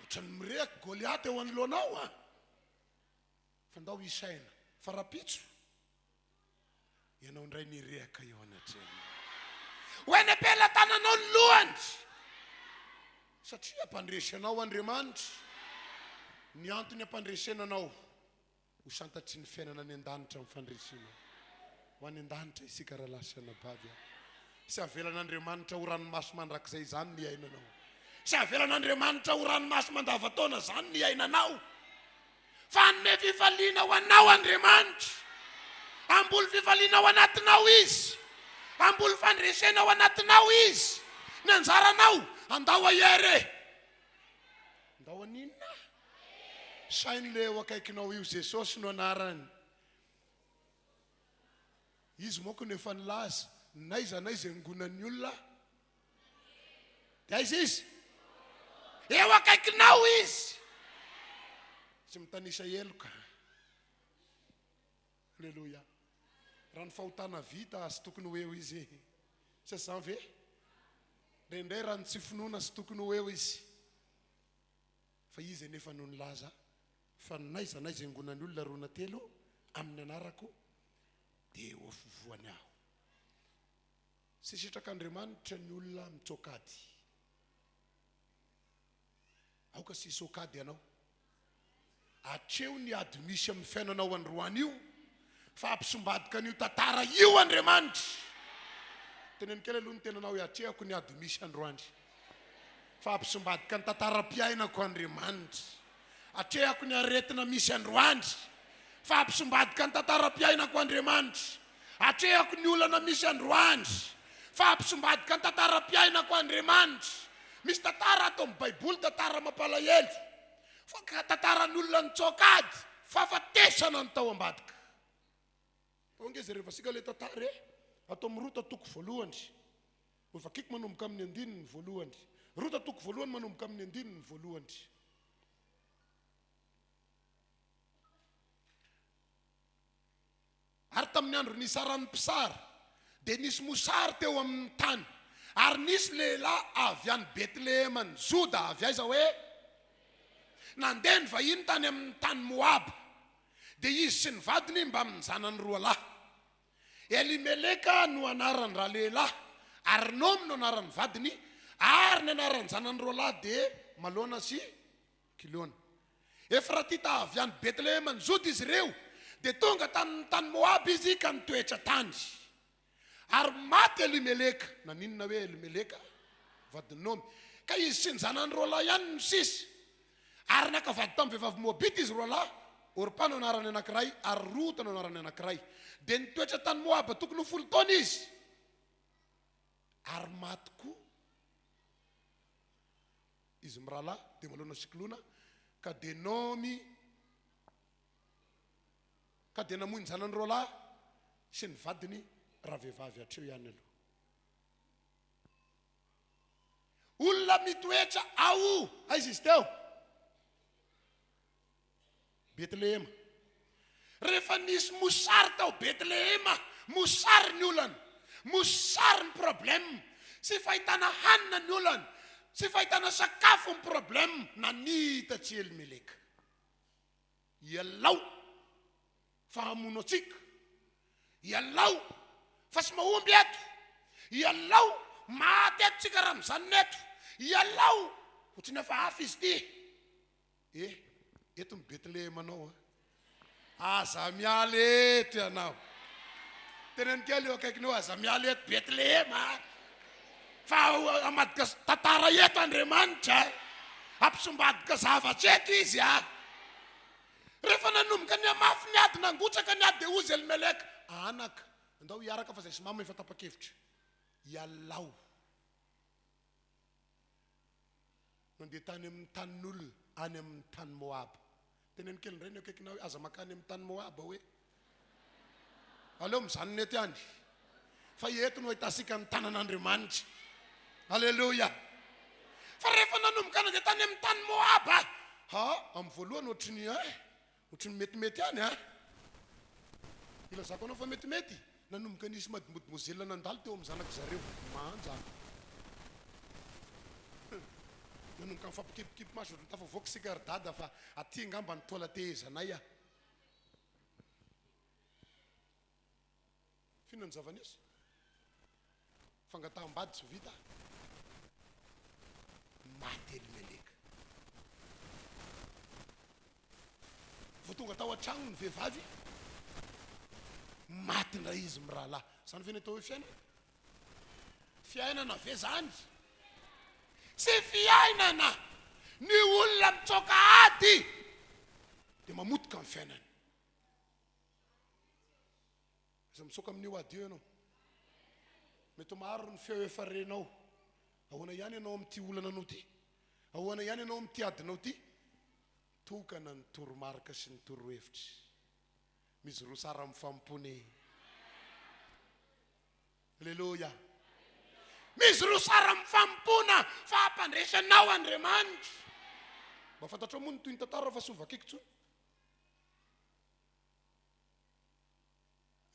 Ohatran'ny mirehaka Goliata eo anoloanao an. Fa ndao hisaina fa rapitso Ianao indray nirehaka eo anatrehany. Ho eny am-pelatananao ny lohany, satria hampandresy anao Andriamanitra. Ny antony hampandresena anao, ho santatry ny fiainana any an-danitra ny fandresenao. Ho any an-danitra isika rahalahy sy anabavy a. Tsy avelan'Andriamanitra ho ranomaso mandrakizay izany ny iainanao. Tsy avelan'Andriamanitra ho ranomaso mandava-taona izany ny iainanao. Fa hanome fifaliana ho anao Andriamanitra. Hamboly fifaliana ao anatinao Izy. Hamboly fandresena ao anatinao Izy. Ny anjaranao, andao ahery e. Andao haninona? Saino le eo akaikinao io, Jesosy no anarany. Izy manko no efa nilaza, n'aiza n'aiza iangonan'ny olona, dia aiza izy? Eo akaikinao izy. Tsy mitanisa heloka. Aleloia. Raha ny fahotana vita, tsy tokony ho eo izy. Tsy izany ve? Indraindray raha ny tsy finoana, tsy tokony ho eo izy. Fa izy anefa no nilaza fa n'aiza n'aiza iangonan'ny olona roa na telo amin'ny anarako dia eo afovoany aho. Tsy sitrak'Andriamanitra ny olona mitsoaka ady. Aoka tsy hisoaka ady ianao. Atreho ny ady misy amin'ny fiainanao androany io fa hampisombadika an'io tantara io Andriamanitra. Teneno kely aloha ny tenanao hoe atrehako ny ady misy androany fa hampisombadika ny tantaram-piainako Andriamanitra. Atrehako ny aretina misy androany fa hampisombadika ny tantaram-piainako Andriamanitra. Atrehako ny olana misy androany fa hampisombadika ny tantaram-piainako Andriamanitra. Misy tantara ato amin'ny Baiboly, tantara mampalahelo. Fa ka tantaran'ny olona nitsoaka ady, fahafatesana no tao ambadika. Tao ange jereva sika le tantara e. Ato amin'ny Rota toko voalohany. Ho vakiko manomboka amin'ny andininy voalohany. Rota toko voalohany manomboka amin'ny andininy voalohany. Ary tamin'ny andro nisaran'ny mpisara, dia nisy mosary teo amin'ny tany. Ary nisy lehilahy avy any Betleheman'i Joda, avy aiza hoe? Nandeha nivahiny tany amin'ny tany Moaba. Dia izy sy ny vadiny mbamin'ny zanany roa lahy. Elimeleka no anaran-dralehilahy, ary Naomy no anaran'ny vadiny, ary ny anaran-janany roa lahy dia Malona sy Kiliona. Efratita avy any Betleheman'i Joda izy ireo, dia tonga tamin'ny tany Moaba izy ka nitoetra tany. Ary maty Elimeleka, naninona hoe Elimeleka? Vadin'i Naomy. Ka izy sy ny zanany roalahy ihany no sisa. Ary naka vady tamin'ny vehivavy moabita izy roalahy, Orpa no anaran'ny anankiray, ary Rota no anaran'ny anankiray. Dia nitoetra tany Moaba tokony ho folo taona izy, ary maty koa. Izy mirahalahy dia Malona sy Kilona ka dia Naomy ka dia namoy ny zanany roalahy sy ny vadiny ravehivavy hatreo ihany aloha. Olona mitoetra ao aiza izy teo? Betlehema. Rehefa nisy mosary tao Betlehema, mosary ny olana, mosary ny problème, tsy fahitana hanina ny olana, tsy fahitana sakafo ny problème, nanita tsy Elimeleka. Ialao fa hamono antsika. Ialao fa tsy mahomby eto. Ialao maty eto tsika raha mijanona eto. Ialao ohatran'ny hafahafa izy ity. Eh, eto ny Betlehemanao an. Aza miala eto ianao. Teneno kely eo akaikinao, aza miala eto Betlehema. Fa hamadika tantara eto Andriamanitra. Hampisombadika zavatra eto izy a. Rehefa nanomboka nihamafy ny ady, nangotraka ny ady dia hozy Elimeleka, anaka, andao hiaraka fa izay sy mama efa tapa-kevitra. Ialao. Nandeha tany amin'ny tanin'olona, any amin'ny tany Moaba. Teneno kely indray ny akaikinao hoe, aza mankany amin'ny tany Moaba hoe. Aleo mijanona eto ihany. Fa eto no ahitantsika ny tanan'Andriamanitra. Aleloia. Fa rehefa nanomboka nandeha tany amin'ny tany Moaba, ha, amin'ny voalohany ohatry ny, hein, Ohatry ny metimety ihany an! Ilazako anao fa metimety, nanomboka nisy mademodemoiselle nandalo teo amin'ny zanak'i zareo. Manja an! Nanomboka nifampikipikipy maso ohatry ny tafavoaka isika ry dada fa aty angamba ny toalatehezanay an! F'inona ny zava-nisy? Fangataham-bady tsy vita. Maty Elimeleka. Vao tonga tao an-trano ny vehivavy, Maty indray izy mirahalahy. Izany ve ny atao hoe fiainana? Fiainana ve izany? Tsy fiainana! Ny olona mitsoaka ady dia mamotika ny fiainany. Aza mitsoaka amin'io ady io ianao. Mety maro ny feo efa renao. Ahoana ihany ianao amin'ity olana anao ity? Ahoana ihany ianao amin'ity adinao ity? Tokana ny toromarika sy ny torohevitra. Mijoroa tsara amin'ny fanompoana e. Aleloia. Mijoroa tsara amin'ny fanompoana fa hampandresy anao Andriamanitra. Mba fantatrao moa ny tohin'ny tantara fa tsy ho vakiko intsony.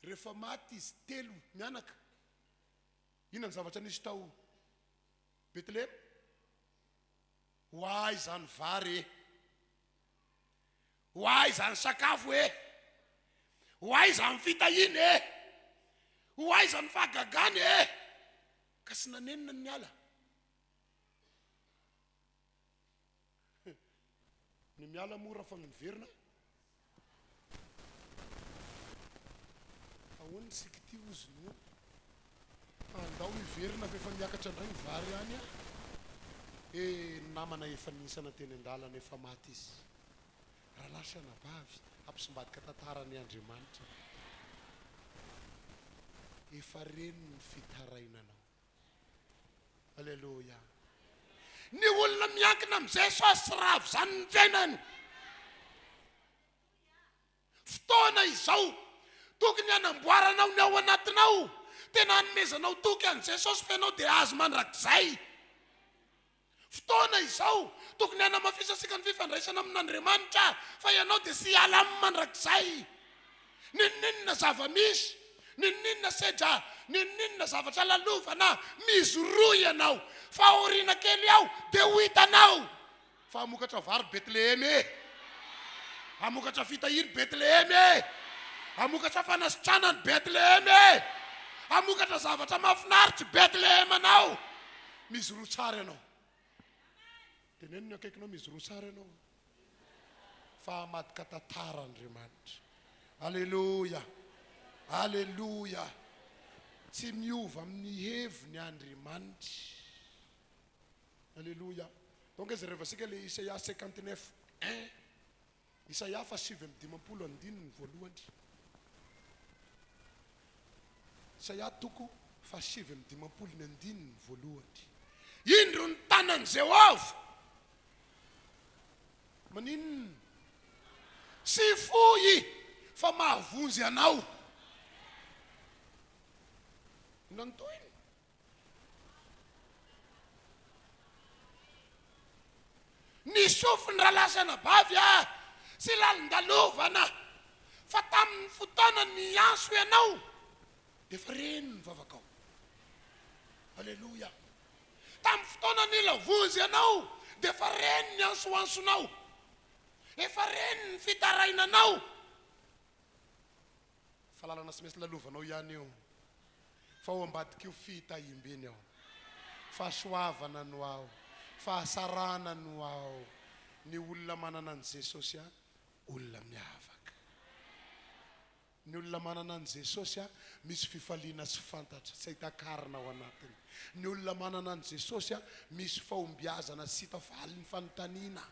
Rehefa maty izy telo mianaka, inona ny zavatra nisy tao Betlehema? Ho ahy izany vary e! Ho ahy izany sakafo e! Ho ahy izany fitahiana e! Ho ahy izany fahagagana e! Ka tsy nanenina ny niala. Ny miala mora fa ny miverina Ahoana isika ity hozy no fa andao hiverina fa efa miakatra indray ny vary any a! Eh ny namana efa nihisana teny an-dalana efa maty izy. Rahalahy sy anabavy, hampisombadika tantara anie Andriamanitra e! Efa reny ny fitarainanao. Aleloia. Ny olona miankina amin'i Jesosy tsy ravo izany ny fiainany. Fotoana izao tokony hanamboaranao ny ao anatinao, tena hanomezanao toky an'i Jesosy fa ianao dia azy mandrakizay. Fotoana izao tokony hanamafisantsika ny fifandraisana amin'Andriamanitra fa ianao dia tsy hiala aminy mandrakizay. N'inon'inona zava-misy, n'inon'inona sedra, n'inon'inona zavatra lalovana, mizoroa ianao fa aoriana kely ao dia ho hitanao fa hamokatra vary Betlehema e! Hamokatra fitahiana Betlehema e! Hamokatra fanasitranana Betlehema e! Hamokatra zavatra mahafinaritra Betlehemanao! Mizoroa tsara ianao. Teneno ny akaikinao, mizoroa tsara ianao. Fa hamadika tantara Andriamanitra. Aleloia. Aleloia. Tsy miova amin'ny heviny Andriamanitra. Aleloia. Donc izy rehefa isika le Isaia 59 1. Isaia faha 59 andininy voalohany. Isaia toko faha 59 ny andininy voalohany. Indro ny tanan'i Jehovah! Maninona? Tsy fohy fa mahavonjy anao. Inona ny tohiny? Ny sofiny rahalahy sy anabavy a! Tsy lalindalovana fa tamin'ny fotoana niantso ianao dia efa reny ny vavakao. Aleloia! Tamin'ny fotoana nila vonjy ianao dia efa reny ny antsoantsonao. Efa reny ny fitarainanao. Fa lalana tsy maintsy lalovanao ihany io fa ao ambadik'io fitahiam-be ny ao, fahasoavana no ao, fahasarana no ao, ny olona manana an'i Jesosy an, olona miavaka. Ny olona manana an'i Jesosy an, misy fifaliana tsy fantatra, tsy hay takarina ao anatiny. Ny olona manana an'i Jesosy an, misy fahombiazana tsy hita valin'ny fanontaniana.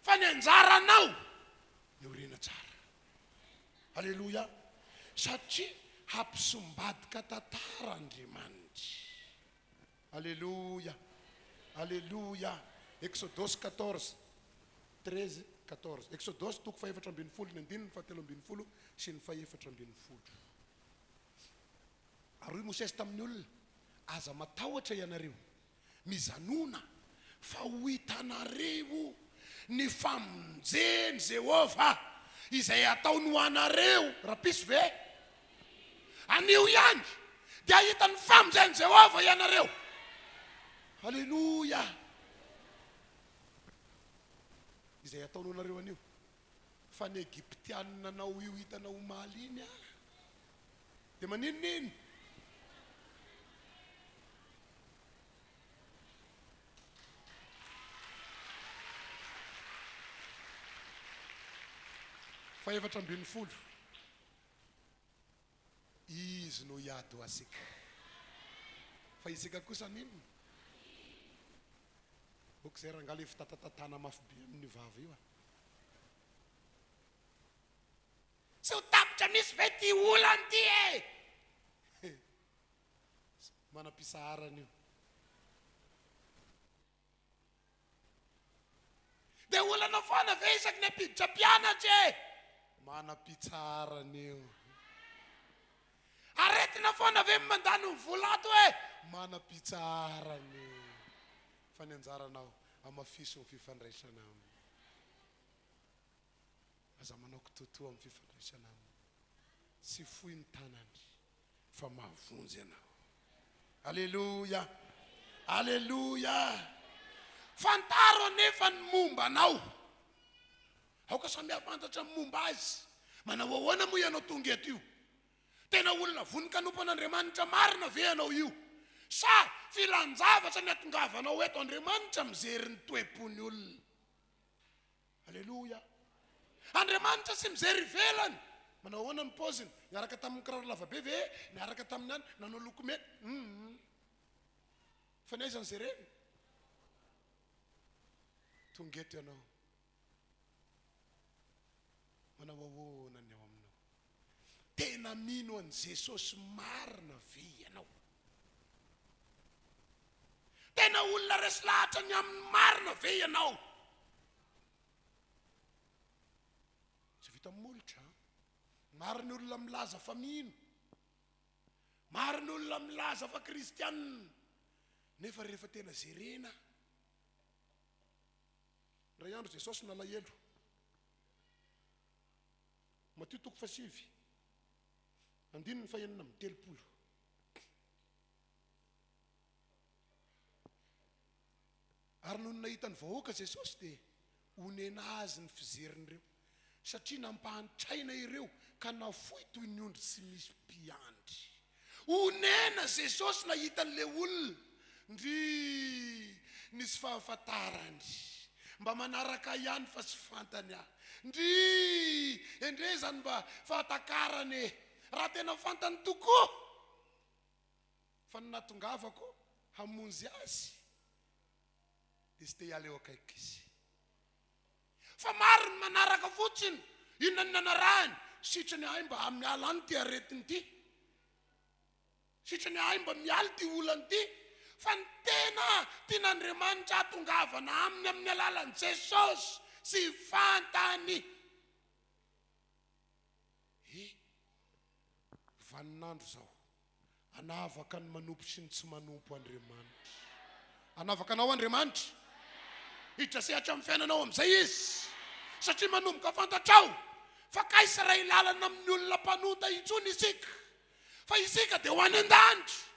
Fa ny anjaranao, miorina tsara. Aleloia! Satria hampisombadika tantara Andriamanitra. Aleloia! Aleloia! Eksodosy 14, 13, 14. Eksodosy toko fahefatra ambin'ny folo, ny andininy fahatelo ambin'ny folo sy ny fahefatra ambin'ny folo. Ary hoy Mosesy tamin'ny olona, Aza matahotra ianareo, Mizanona fa ho hitanareo ny famonjen'i Jehovah izay hataony ho anareo. Rapiso ve? Anio ihany dia hahita ny famonjen'i Jehovah ianareo. Haleloia! Izay hataony ho anareo anio. Fa ny Egyptianina nanao io hitanao omaly iny ah. Dia maninona iny? Fahefatra ambin'ny folo. Izy no hiady ho antsika. Fa isika kosa haninona? Ok izay rangahy le fitatatatana mafy be amin'io vava io a. Tsy ho tapitra mihitsy ve ity olana ity e? Manam-pisaharana io. Dia olana foana ve isaky ny hampiditra mpianatra e? Manam-pitsaharana io. Aretina foana ve ny mandany ny vola ato e? Manam-pitsaharana io. Fa ny anjaranao, hamafiso ny fifandraisana aminy. Aza manao kitoatoa amin'ny fifandraisana aminy. Tsy fohy ny tanany fa mahavonjy anao. Aleloia! Aleloia! Fantaro anefa ny momba anao. Aoka samy hahafantatra ny momba azy. Manao ahoana moa ianao tonga eto io? Tena olona vonon-kanompo an'Andriamanitra marina ve ianao io? Sa filan-javatra ny hatongavanao eto? Andriamanitra mijery ny toe-pon'ny olona. Aleloia! Andriamanitra tsy mijery ivelany. Manao ahoana ny paoziny? Niaraka tamin'ny kiraro lava be ve? Niaraka tamin'ny any? Nanao lokomena? Hum. Fa ny aiza no jerena? Tonga eto ianao. Manao ahoana ny ao aminao? Tena mino an'i Jesosy marina ve ianao? Tena olona resy lahatra ny amin'ny marina ve ianao? Tsy vita molotra an. Maro ny olona milaza fa mino. Maro ny olona milaza fa kristianina. Nefa rehefa tena jerena, indray andro Jesosy nalahelo. Matio toko fahasivy, andininy fahenina amby 30. Ary nony nahita ny vahoaka Jesosy dia onena Azy ny fizerin'ireo, satria nampahantraina ireo ka nafoy toy ny ondry tsy misy mpiandry. Onena Jesosy nahita an'ilay olona, ndrii, nisy fahafantarany, mba manaraka ahy ihany fa tsy fantany aho, ndrii, endrey izany mba fahatakarany e, raha tena fantany tokoa fa ny nahatongavako hamonjy azy dia tsy te hiala eo akaikiko izy. Fa maro ny manaraka fotsiny, inona no nanarahany? Sitrany ahay mba miala any ity aretina ity, sitrany ahay mba miala ity olana ity, fa ny tena tian'Andriamanitra hahatongavana aminy amin'ny alalan'i Jesosy tsy fantany. He, vaninandro izao. Hanavaka ny manompo sy ny tsy manompo Andriamanitra. Hanavaka anao Andriamanitra. Hiditra sehatra amin'ny fiainanao amin'izay Izy. Satria manomboka fantatrao fa kay tsy iray lalana amin'ny olona mpanota intsony isika. Fa isika dia ho any an-danitra.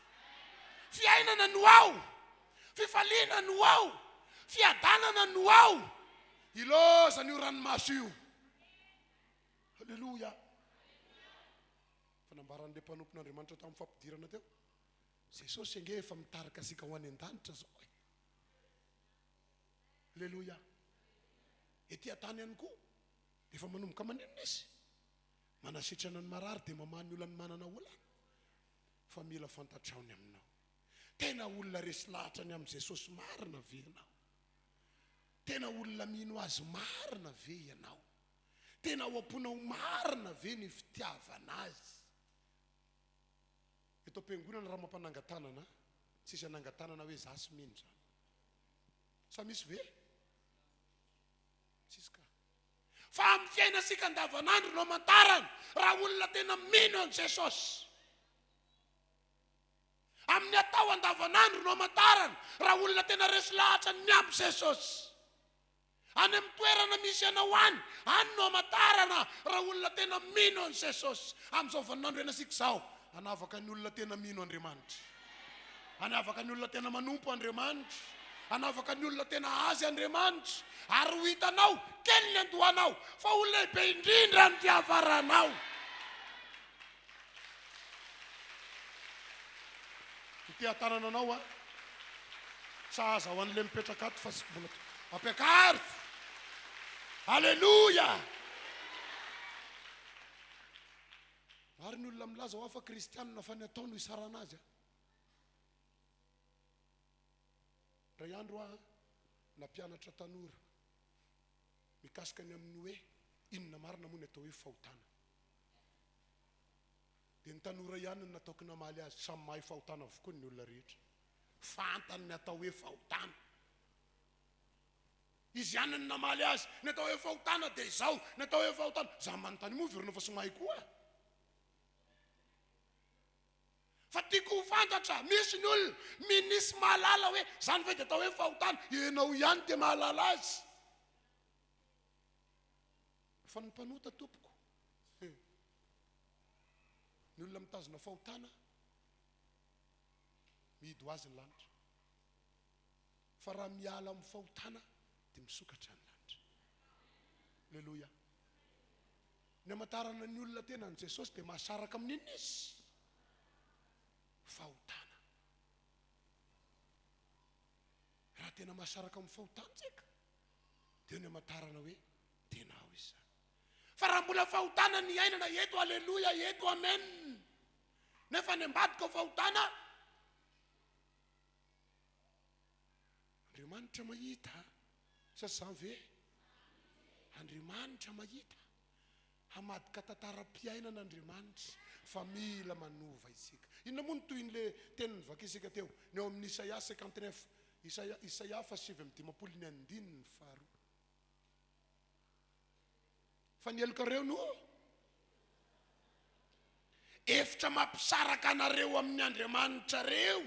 Fiainana no ao. Fifaliana no ao. Fiadanana no ao. Ilaozana io ranomaso io. Aleloia. Fa nambaran'ilay mpanompon'Andriamanitra tamin'ny fampidirana teo, Jesosy ange efa mitarika antsika ho any an-danitra izao e. Aleloia. Ety an-tany ihany koa, dia efa manomboka maninona izy? Manasitrana ny marary dia mamaha ny olan'ny manana olana. Fa mila fantatrao ny aminao. Tena olona resy lahatra ny amin'i Jesosy marina ve ianao? Tena olona mino azy marina ve ianao? Tena ao am-ponao marina ve ny fitiavana azy? Eto am-piangonana raha mampanangan-tanana, tsisy hanangan-tanana hoe za sy mino zany. Sa misy ve? Tsisy ka. Fa amin'ny fiainantsika andavanandro no amantarana raha olona tena mino an'i Jesosy. Amin'ny atao andavanandro no amantarana raha olona tena resy lahatra ny amin'i Jesosy. Any amin'ny toerana misy anao any, any no hamantarana raha olona tena mino an'i Jesosy. Amin'izao vaninandro iainantsika izao, hanavaka ny olona tena mino Andriamanitra. Hanavaka ny olona tena manompo Andriamanitra. Hanavaka ny olona tena Azy Andriamanitra. Ary ho hitanao, kely ny andohanao, fa ho lehibe indrindra ny fiafaranao. Miteha-tanana anao aho. Sahaza ho an'ilay mipetraka ato fa tsy mbola ampiakaro. Aleloia! Maro ny olona milaza hoa fa kristianina fa ny atao no isarana azy a. Indray andro aho nampianatra tanora mikasika ny amin'ny hoe inona marina moa ny atao hoe fahotana. Dia ny tanora ihany no nataoko namaly azy, samy mahay fahotana avokoa ny olona rehetra. Fantany ny atao hoe fahotana. Izy ihany no namaly azy, ny atao hoe fahotana dia izao, ny atao hoe fahotana, za manontany moa heverina fa tsy mahay koa? Fa tiako ho fantatra, misy ny olona minisy mahalala hoe zany ve dia atao hoe fahotana, ianao ihany dia mahalala azy. Fa ny mpanota tompoko, ny olona mitazona fahotana, mihidy ho azy ny lanitra. Fa raha miala amin'ny fahotana dia misokatra ny lanitra. Aleloia. Ny hamantarana ny olona tena an'i Jesosy dia mahasaraka amin'ny inona izy? Fahotana. Raha tena mahasaraka amin'ny fahotana tsika dia ny hamantarana hoe tena ao izy izany. Fa raha mbola fahotana ny iainana eto, aleloia, eto, amen. Nefa ny ambadika ao fahotana, Andriamanitra mahita sa tsy zany ve? Andriamanitra mahita. Hamadika tantaram-piainana Andriamanitra fa mila manova isika. Inona moa ny tohin'le teny novakisika teo? Ny ao amin'ny Isaia 59, Isaia, Isaia faha 59 ny andininy faharoa. Fa ny helokareo no efitra mampisaraka anareo amin'ny Andriamanitrareo,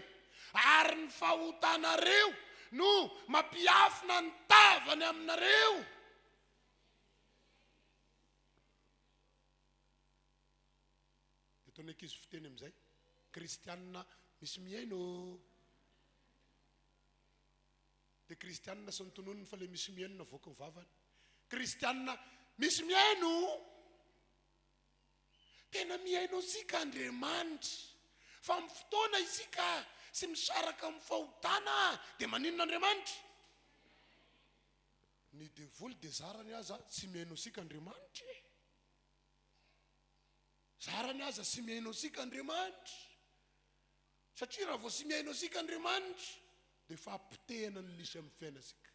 ary ny fahotanareo no mampiafina ny tavany aminareo. Dia ataon'ny ankizy fiteny amin'izay, Kristianina misy mihaino. Dia kristianina sy ny tononiny fa le misy mihaino navoaky ny vavany. Kristianina misy mihaino. Tena mihaino antsika Andriamanitra. Fa amin'ny fotoana isika sy misaraka amin'ny fahotana dia maninona Andriamanitra? Ny devoly dia zarany aza tsy mihaino antsika Andriamanitra e. Zarany aza sy mihaino antsika Andriamanitra. Satria raha vao tsy mihaino antsika Andriamanitra dia fahapotehana no misy amin'ny fiainantsika.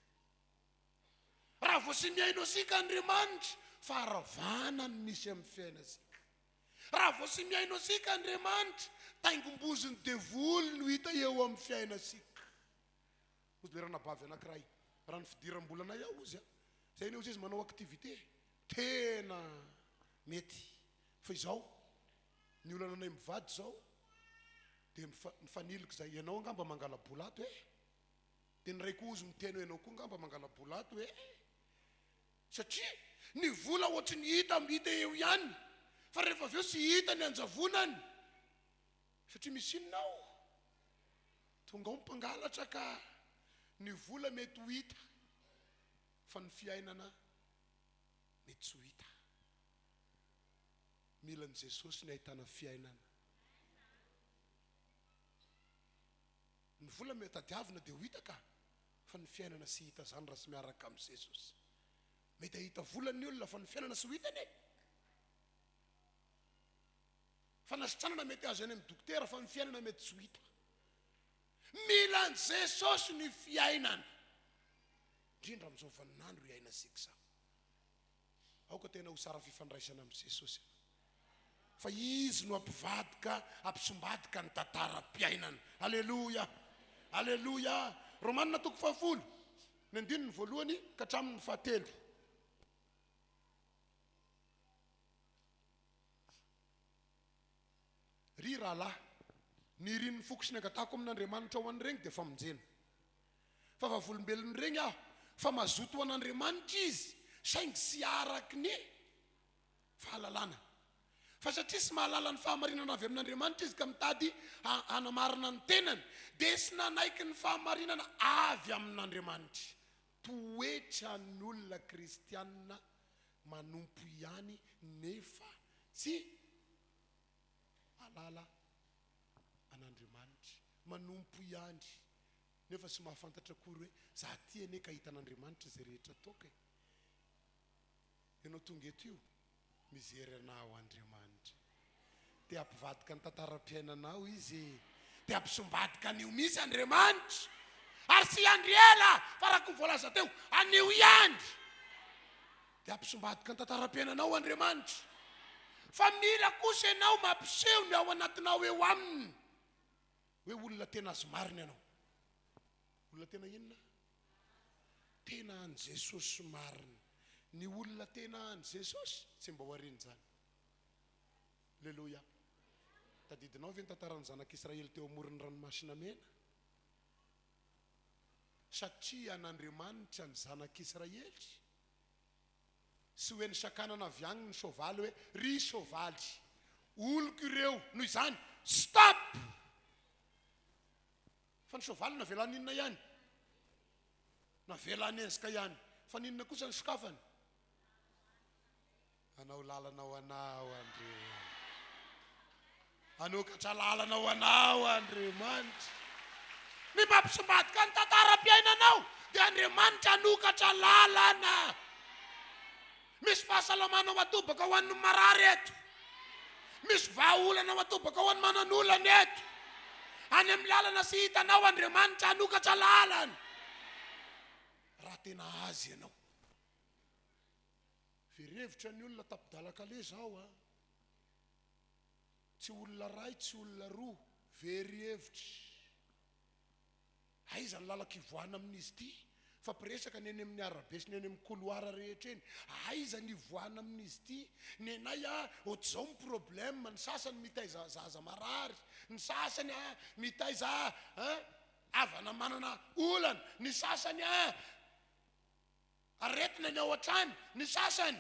Raha vao tsy mihaino antsika Andriamanitra, faharavana no misy amin'ny fiainantsika. Raha vao tsy mihaino antsika Andriamanitra, taingom-bozon'ny devoly no hita eo amin'ny fiainantsika. Hozy ilay ranabavy anankiray, raha ny fidiram-bolanay ao hozy a, izay anie hozy izy manao activité, tena mety. Fa izao, Ny olana anay mivady zao dia mifanilika izay, ianao angamba mangala-bola ato eh! Dia ny raiko ozy miteny hoe ianao koa angamba mangala-bola ato eh! Satria ny vola ohatry ny hita hita eo ihany fa rehefa avy eo tsy hita ny anjavonany satria misy inona ao? Tonga ao ny mpangalatra ka ny vola mety ho hita fa ny fiainana mety tsy ho hita. Mila an'i Jesosy ny ahitana fiainana. Ny vola mety tadiavina dia ho hita ka, fa ny fiainana tsy hita zany raha tsy miaraka amin'i Jesosy. Mety hahita vola ny olona fa ny fiainana tsy ho hitany e. Fanasitranana mety azo any amin'ny dokotera fa ny fiainana mety tsy ho hita. Mila an'i Jesosy ny fiainana. Indrindra amin'izao vaninandro iainantsika izao. Aoka tena ho tsara fifandraisana amin'i Jesosy ianao. Fa Izy no hampivadika, hampisombadika ny tantaram-piainana. Aleloia! Aleloia! Romanina toko fahafolo, ny andininy voalohany ka hatramin'ny fahatelo. Ry rahalahy, ny irin'ny foko sy ny angatahako amin'Andriamanitra ho an'iregny dia famonjena. Fa vavolombelon'iregny aho fa mazoto ho an'Andriamanitra izy, saingy tsy araky ny fahalalana. Fa satria tsy mahalala ny fahamarinana avy amin'Andriamanitra izy ka mitady hanamarina ny tenany, dia tsy nanaiky ny fahamarinana avy amin'Andriamanitra. Toetran'ny olona kristiana manompo ihany nefa tsy mahalala an'Andriamanitra. Manompo ihany nefa tsy mahafantatra akory hoe za aty anie ka hitan'Andriamanitra izay rehetra ataoko e. Ianao tonga eto io, mijery anao Andriamanitra. Te hampivadika ny tantaram-piainanao Izy. Te hampisombadika an'io mihitsy Andriamanitra. Ary tsy hiandry ela fa araka ny voalaza teo, anio ihany. Dia hampisombadika ny tantaram-piainanao Andriamanitra. Fa mila kosa ianao mampiseho ny ao anatinao eo Aminy. Hoe olona tena azy marina ianao. Olona tena inona? Tena an'i Jesosy marina. Ny olona tena an'i Jesosy tsy mba ho arian'izany. Aleloia. Tadidinao ve ny tantaran'ny zanak'Israely teo amoron'ny ranomasina mena? Satria an'Andriamanitra ny zanak'Israely. Sy hoe nisakanana avy agny ny soavaly hoe ry soavaly, oloko ireo, noho izany, stop! Fa ny soavaly navela haninona ihany? Navela hanenjika ihany. Fa n'inona kosa ny sokafany? Hanao lalana ho anao Andriamanitra. Hanokatra lalana ho anao Andriamanitra. Ny mampisombadika ny tantaram-piainanao dia Andriamanitra hanokatra lalana. Misy fahasalamana ho atobaka ho an'ny marary eto. Misy vahaolana ho atobaka ho an'ny manan'olana eto. Any amin'ny lalana sy hitanao Andriamanitra hanokatra lalana. Raha tena azy ianao. Very hevitra ny olona tapi-dalan-kaleha zao a. Tsy olona ray, tsy olona roa, very hevitra. Aiza ny lalan-kivoahana amin'izy ity? Fampiresaka ny eny amin'ny arabe sy ny eny amin'ny couloir rehetra eny. Aiza ny hivoahana amin'izy ity? Nenay a, ohatr'izao ny problème, ny sasany mitaiza zaza marary, ny sasany a mitaiza a havana manana olana, ny sasany a Aretina ny ao an-trano, ny sasany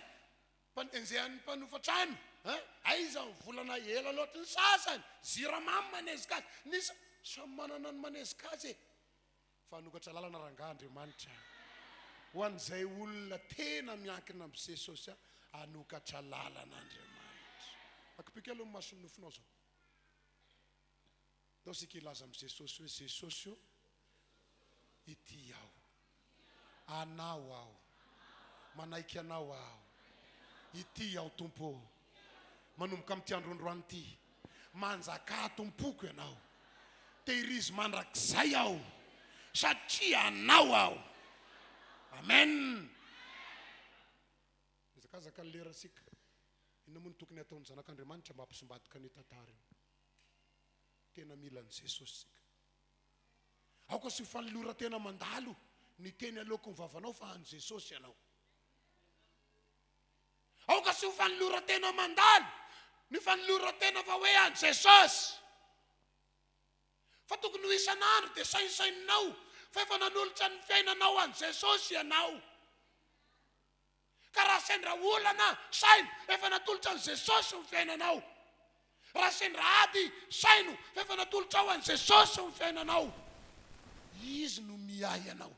enjehan'ny mpanofa trano, hein, aiza ny volana ela loatra, ny sasany jirama manezika azy, ny sa, samy manana ny manezika azy e! Fa hanokatra lalana rangaha Andriamanitra ho an'izay olona tena miankina amin'i Jesosy, hanokatra lalana Andriamanitra. Akipio kely ny mason'ny nofinao zao. Ndao isika hilaza amin'i Jesosy hoe, Jesosy ô, ity aho. Anao aho. Manaiky Anao aho. Ity aho, Tompo ô. Manomboka amin'ity andro androany ity, manjakà ato am-poko Ianao. Tehirizo mandrakizay aho, satria Anao aho. Amen. Mihazakazaka ny lera isika. Inona moa no tokony hataon'ny zanak'Andriamanitra mba hampisombadika an'io tantara io? Tena mila an'i Jesosy isika. Aoka tsy ho fanoloran-tena mandalo ny teny aloaky ny vavanao fa an'i Jesosy ianao. Aoka tsy ho fanoloran-tena mandalo ny fanoloran-tena fa hoe an'i Jesosy. Fa tokony ho isan'andro dia saintsaininao fa efa nanolotra ny fiainanao an'i Jesosy ianao. Ka raha sendra olana, saino, efa natolotra an'i Jesosy ny fiainanao. Raha sendra ady, saino, fa efa natolotrao an'i Jesosy ny fiainanao. Izy no miahy anao.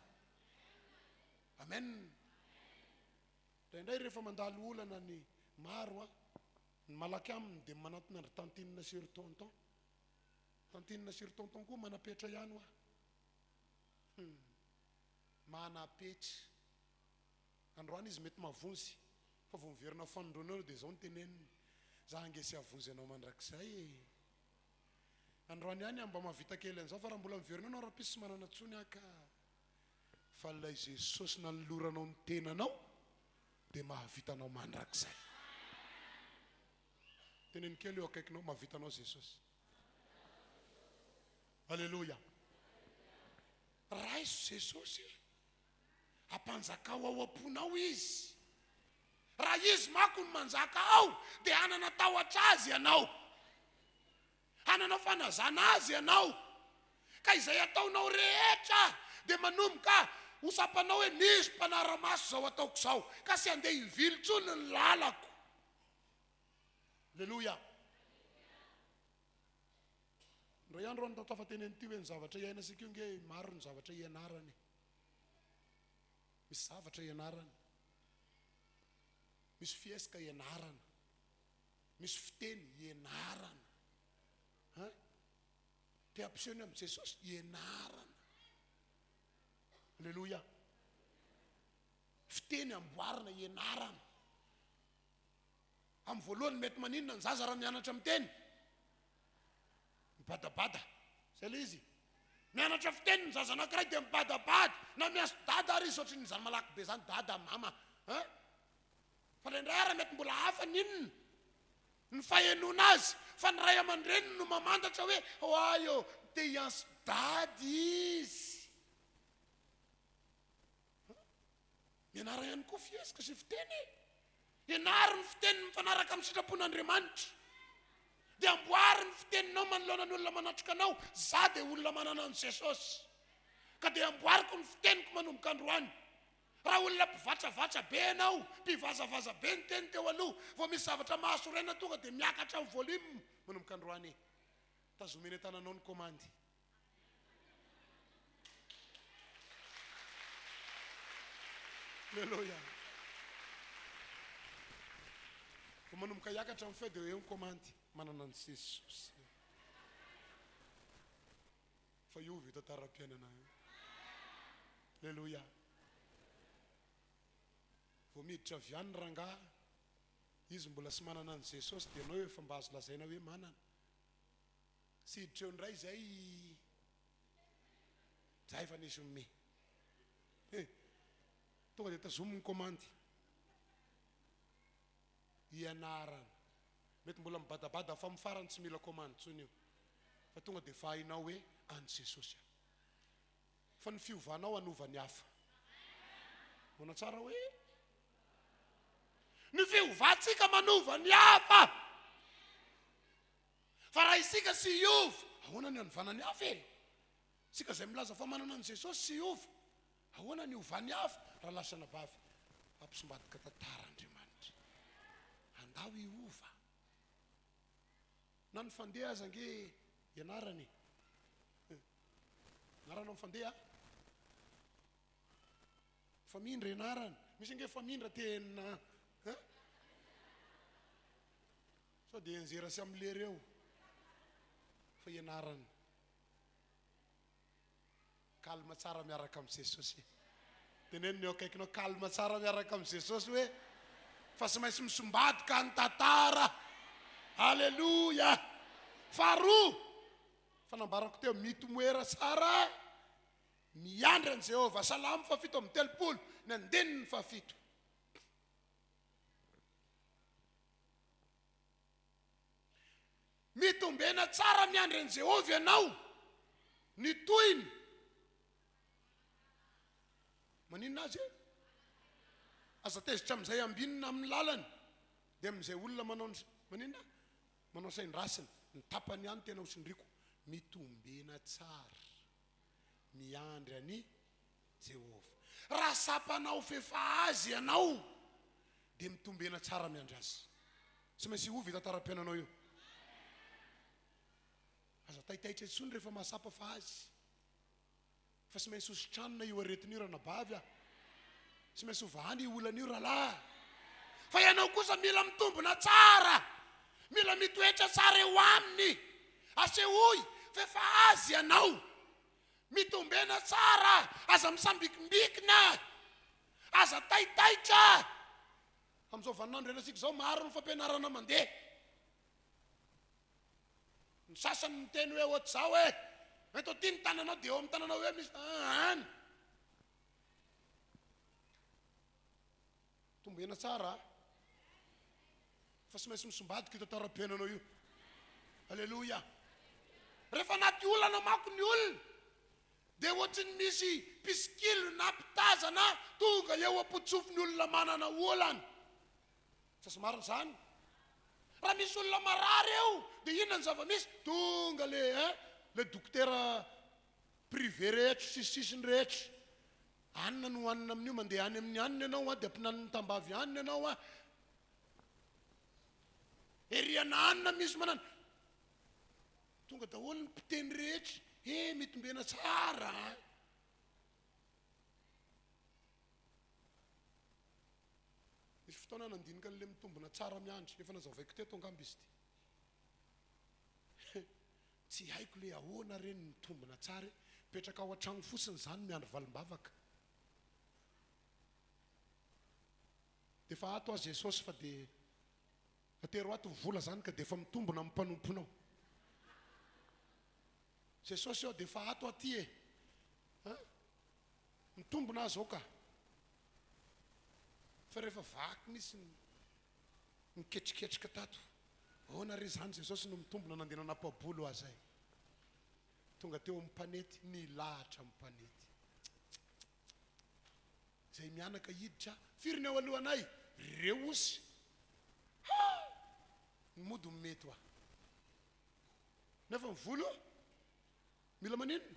Amen. Indraindray rehefa mandalo olana ny maro an, ny malaky aminy dia manantona an-dry tantine sy ry tonton. Tantine sy ry tonton koa manam-petra ihany hoa. Hum. Manam-petra. Androany izy mety mahavonjy fa vao miverina fanindroany eo dia izao no teneniny, za ange tsy hahavonjy anao mandrakizay e! Androany ihany aho mba mahavita kely an'izao fa raha mbola miverina eo anao rahampitso tsy manana intsony aho ka! Fa ilay Jesosy nanoloranao ny tenanao dia mahavita anao mandrakizay. Teneno kely eo akaikinao, mahavita anao Jesosy. Aleloia. Raiso Jesosy e! Ampanjakao ao am-ponao Izy. Raha Izy manko no manjaka ao, dia hanana tahotra Azy ianao. Hanana fanazana Azy ianao. Ka izay ataonao rehetra dia manomboka ho tsapanao hoe misy mpanara-maso izao ataoko izao, ka tsy handeha hivily intsony ny lalako. Aleloia. Indray andro aho nitafa-teny an'ity hoe ny zavatra iainantsika io nge maro ny zavatra ianarana e. Misy zavatra ianarana. Misy fihesika ianarana. Misy fiteny ianarana. Hein? Te hampiseho ny amin'i Jesosy ianarana. Alléluia. Fiteny amboarina ianarana. Amin'ny voalohany mety maninona ny zaza raha mianatra miteny? Mibadabada. Zay ilay izy. Mianatra fiteny ny zaza anankiray dia mibadabada na miantso dada ary izy ohatran'ny izany malaky be izany dada, mama. Hein? Fa indraindray ary mety mbola hafa ny inona ny fahenoana azy fa ny ray aman-dreniny no mamantatra hoe oay ô, te hiantso dada izy. Mianara ihany koa fihetsika sy fiteny e! Ianaro ny fiteny mifanaraka amin'ny sitrapon'Andriamanitra. Dia amboary ny fiteninao manoloana ny olona manatrika anao, Za dia olona manana an'i Jesosy. Ka dia amboariko ny fiteniko manomboka androany. Raha olona mpivatravatra be ianao, mpivazavaza be ny teny teo aloha, vao misy zavatra mahasorena tonga dia miakatra ny volume manomboka androany e! Tazomy eny an-tananao ny komandy. Aleloia. Vao manomboka hiakatra ny feo dia eo ny komandy manana an'i Jesosy. Fa io vita tantaram-piainana io. Aleloia. Vao miditra avy any rangahy, izy mbola tsy manana an'i Jesosy dia ianao efa mba azo lazaina hoe manana. Tsy hiditra eo indray izay za efa nisy homehy. He! Tonga dia tazomy ny komandy. Ianarana. Mety mbola mibadabada fa amin'ny farany tsy mila komandy intsony io. Fa tonga dia efa hainao hoe an'i Jesosy aho. Fa ny fiovanao hanova ny hafa. Ahoana tsara hoe? Ny fiovantsika manova ny hafa. Fa raha isika tsy hiova, ahoana ny hanovana ny hafa e? Isika izay milaza fa manana an'i Jesosy tsy hiova, ahoana ny hiovan'ny hafa? Rahalahy sy anabavy, hampisombadika tantara Andriamanitra. Andao hiova. Na ny fandeha aza ange ianarana e. Ianarana ny fandeha. Famindra ianarana. Misy ange famindra tena. Hein? Sao dia hianjera sy hamilera eo fa ianarana. Calme tsara miaraka amin'i Jesosy. Teneno ny eo akaikinao calme tsara miaraka amin'i Jesosy hoe fa tsy maintsy misombadika ny tantara. Alléluia. Faharoa, fanambarako teo mitomoera tsara miandry an'i Jehovah. Salamo fahafito amby 30 ny andininy fahafito. Mitombena tsara miandry an'i Jehovah ianao. Ny tohiny. Maninona azy e? Aza tezitra amin'izay ambinina amin'ny lalany, dia amin'izay olona manao ny maninona? Manao sain-drasiny. Ny tapany ihany tena hosindriko. Mitombena tsara miandry an'i Jehovah. Raha tsapanao f'efa Azy ianao, dia mitombena tsara miandry Azy. Tsy maintsy hiova io tantaram-piainanao io. Aza taitaitra intsony rehefa mahatsapa fa Azy. Fa tsy maintsy hositranina io aretina io ranabavy a. Tsy maintsy hovahana io olana io rahalahy. Fa ianao kosa mila mitombina tsara. Mila mitoetra tsara eo aminy. Asehoy f'efa Azy ianao. Mitombena tsara, aza misambikimbikina, aza taitaitra. Amin'izao vaninandro iainantsika izao, maro ny fampianarana mandeha. Ny sasany miteny hoe ohatr'izao e, ento aty ny tananao dia eo amin'ny tananao eo misy any. Tombena tsara a. Fa tsy maintsy misombadika io tantaram-piainanao io. Aleloia. Rehefa anaty olana manko ny olona dia ohatry ny misy mpisikilo na mpitazana tonga eo am-potsofin'ny olona manana olana. Sa tsy marina izany? Raha misy olona marary eo dia inona ny zava-misy? Tonga le hein, le dokotera privé rehetra sy sisiny rehetra. Anona no hohanina amin'io, mandeha any amin'ny anona ianao an, dia ampinanin'ny tambavy anona ianao an. Ery ananona misy manana. Tonga daholo ny mpiteny rehetra, he mitombena tsara an. Nisy fotoana nandinika an'ilay mitombina tsara miandry, efa nazavaiko teto angamba izy ity. Tsy haiko le ahoana re ny mitombina tsara e! Mipetraka ao an-tragno fotsiny zany miandry valim-bavaka. Defa ato aho Jesosy fa de atero ato ny vola zany ka defa mitombina amin'ny mpanomponao. Jesosy ô, dia efa ato aty e. An? Mitombina aho zao ka. Fa rehefa vaky mihitsy ny niketriketrika tato. Ahoana re izany Jesosy no mitombina nandeha nanapa-bolo aho zay. Tonga teo amin'ny mpanety, nilahatra amin'ny mpanety. Izay mianaka hiditra, firy ny ao alohanay? Reo osy. Ha! Ny mody no mety hoa. Nefa ny volo mila maninona?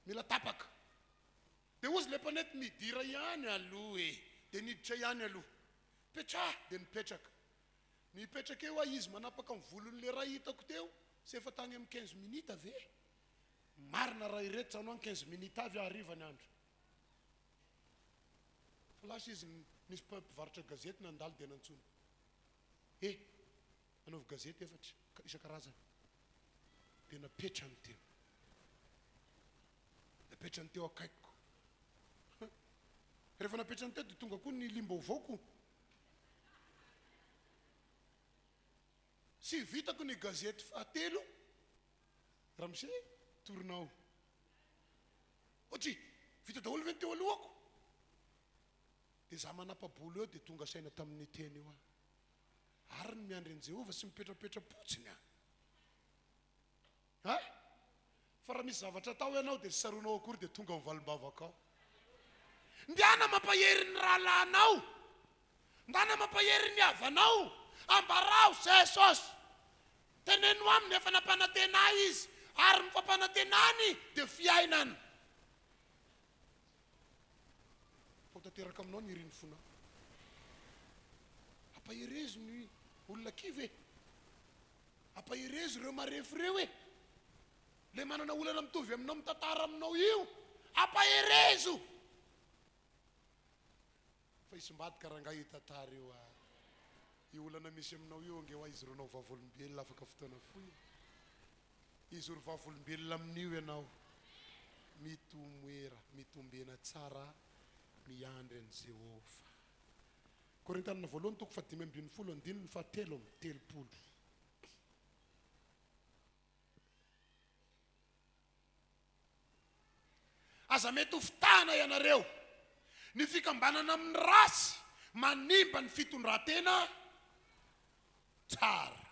Mila tapaka. Dia hozy ilay mpanety midira ihany aloha e. Dia niditra ihany aloha. Petraha! Dia nipetraka. Mipetraka eo aho izy manapaka ny volon'ilay ray hitako teo, tsy efa tany amin'ny quinze minutes ve? Marina raha ireto zany hoa quinze minutes avy aho hariva ny andro. Fa lasa izy nisy mpivarotra gazety nandalo dia nantsoina. Eh! Anaovy gazety efatra isan-karazany. Dia napetrany teo. Napetrany teo akaikiko. Rehefa napetrany teo dia tonga koa ny liam-baovaoko. Tsy vitako ny gazety fahatelo, ramose, torinao. Otri, vita daholo ve ny teo alohako? Dia za manapa-bolo eo dia tonga saina tamin'ny teny io aho. Ary ny miandry an'i Jehovah sy mipetrapetra-potsiny aho. Ha? Fa raha misy zavatra atao ianao dia tsy tsaroanao akory dia tonga ny valim-bavakao. Ndana mampahery ny rahalahinao. Ndana mampahery ny havanao. Ambarao Jesosy. Teneno aminy efa nampanantena ahy Izy ary ny fampanantenany dia fiainana. Fa ho tanteraka aminao ny irin'ny fonao. Ampaherezo ny olona kivy e. Ampaherezo ireo marefo ireo e. Ilay manana olana mitovy aminao mitantara aminao io. Ampaherezo. Fa hisombadika rangahy io tantara io a. Io olana misy aminao io ange hoa hijoroanao vavolombelona afaka fotoana fohy e. Hijoro vavolombelona amin'io ianao. Mitomoera, mitombena tsara miandry an'i Jehovah. Korintianina voalohany toko fahadimy ambin'ny folo andininy fahatelo amby telopolo. Aza mety ho fitahana ianareo. Ny fikambanana amin'ny ratsy manimba ny fitondran-tena tsara.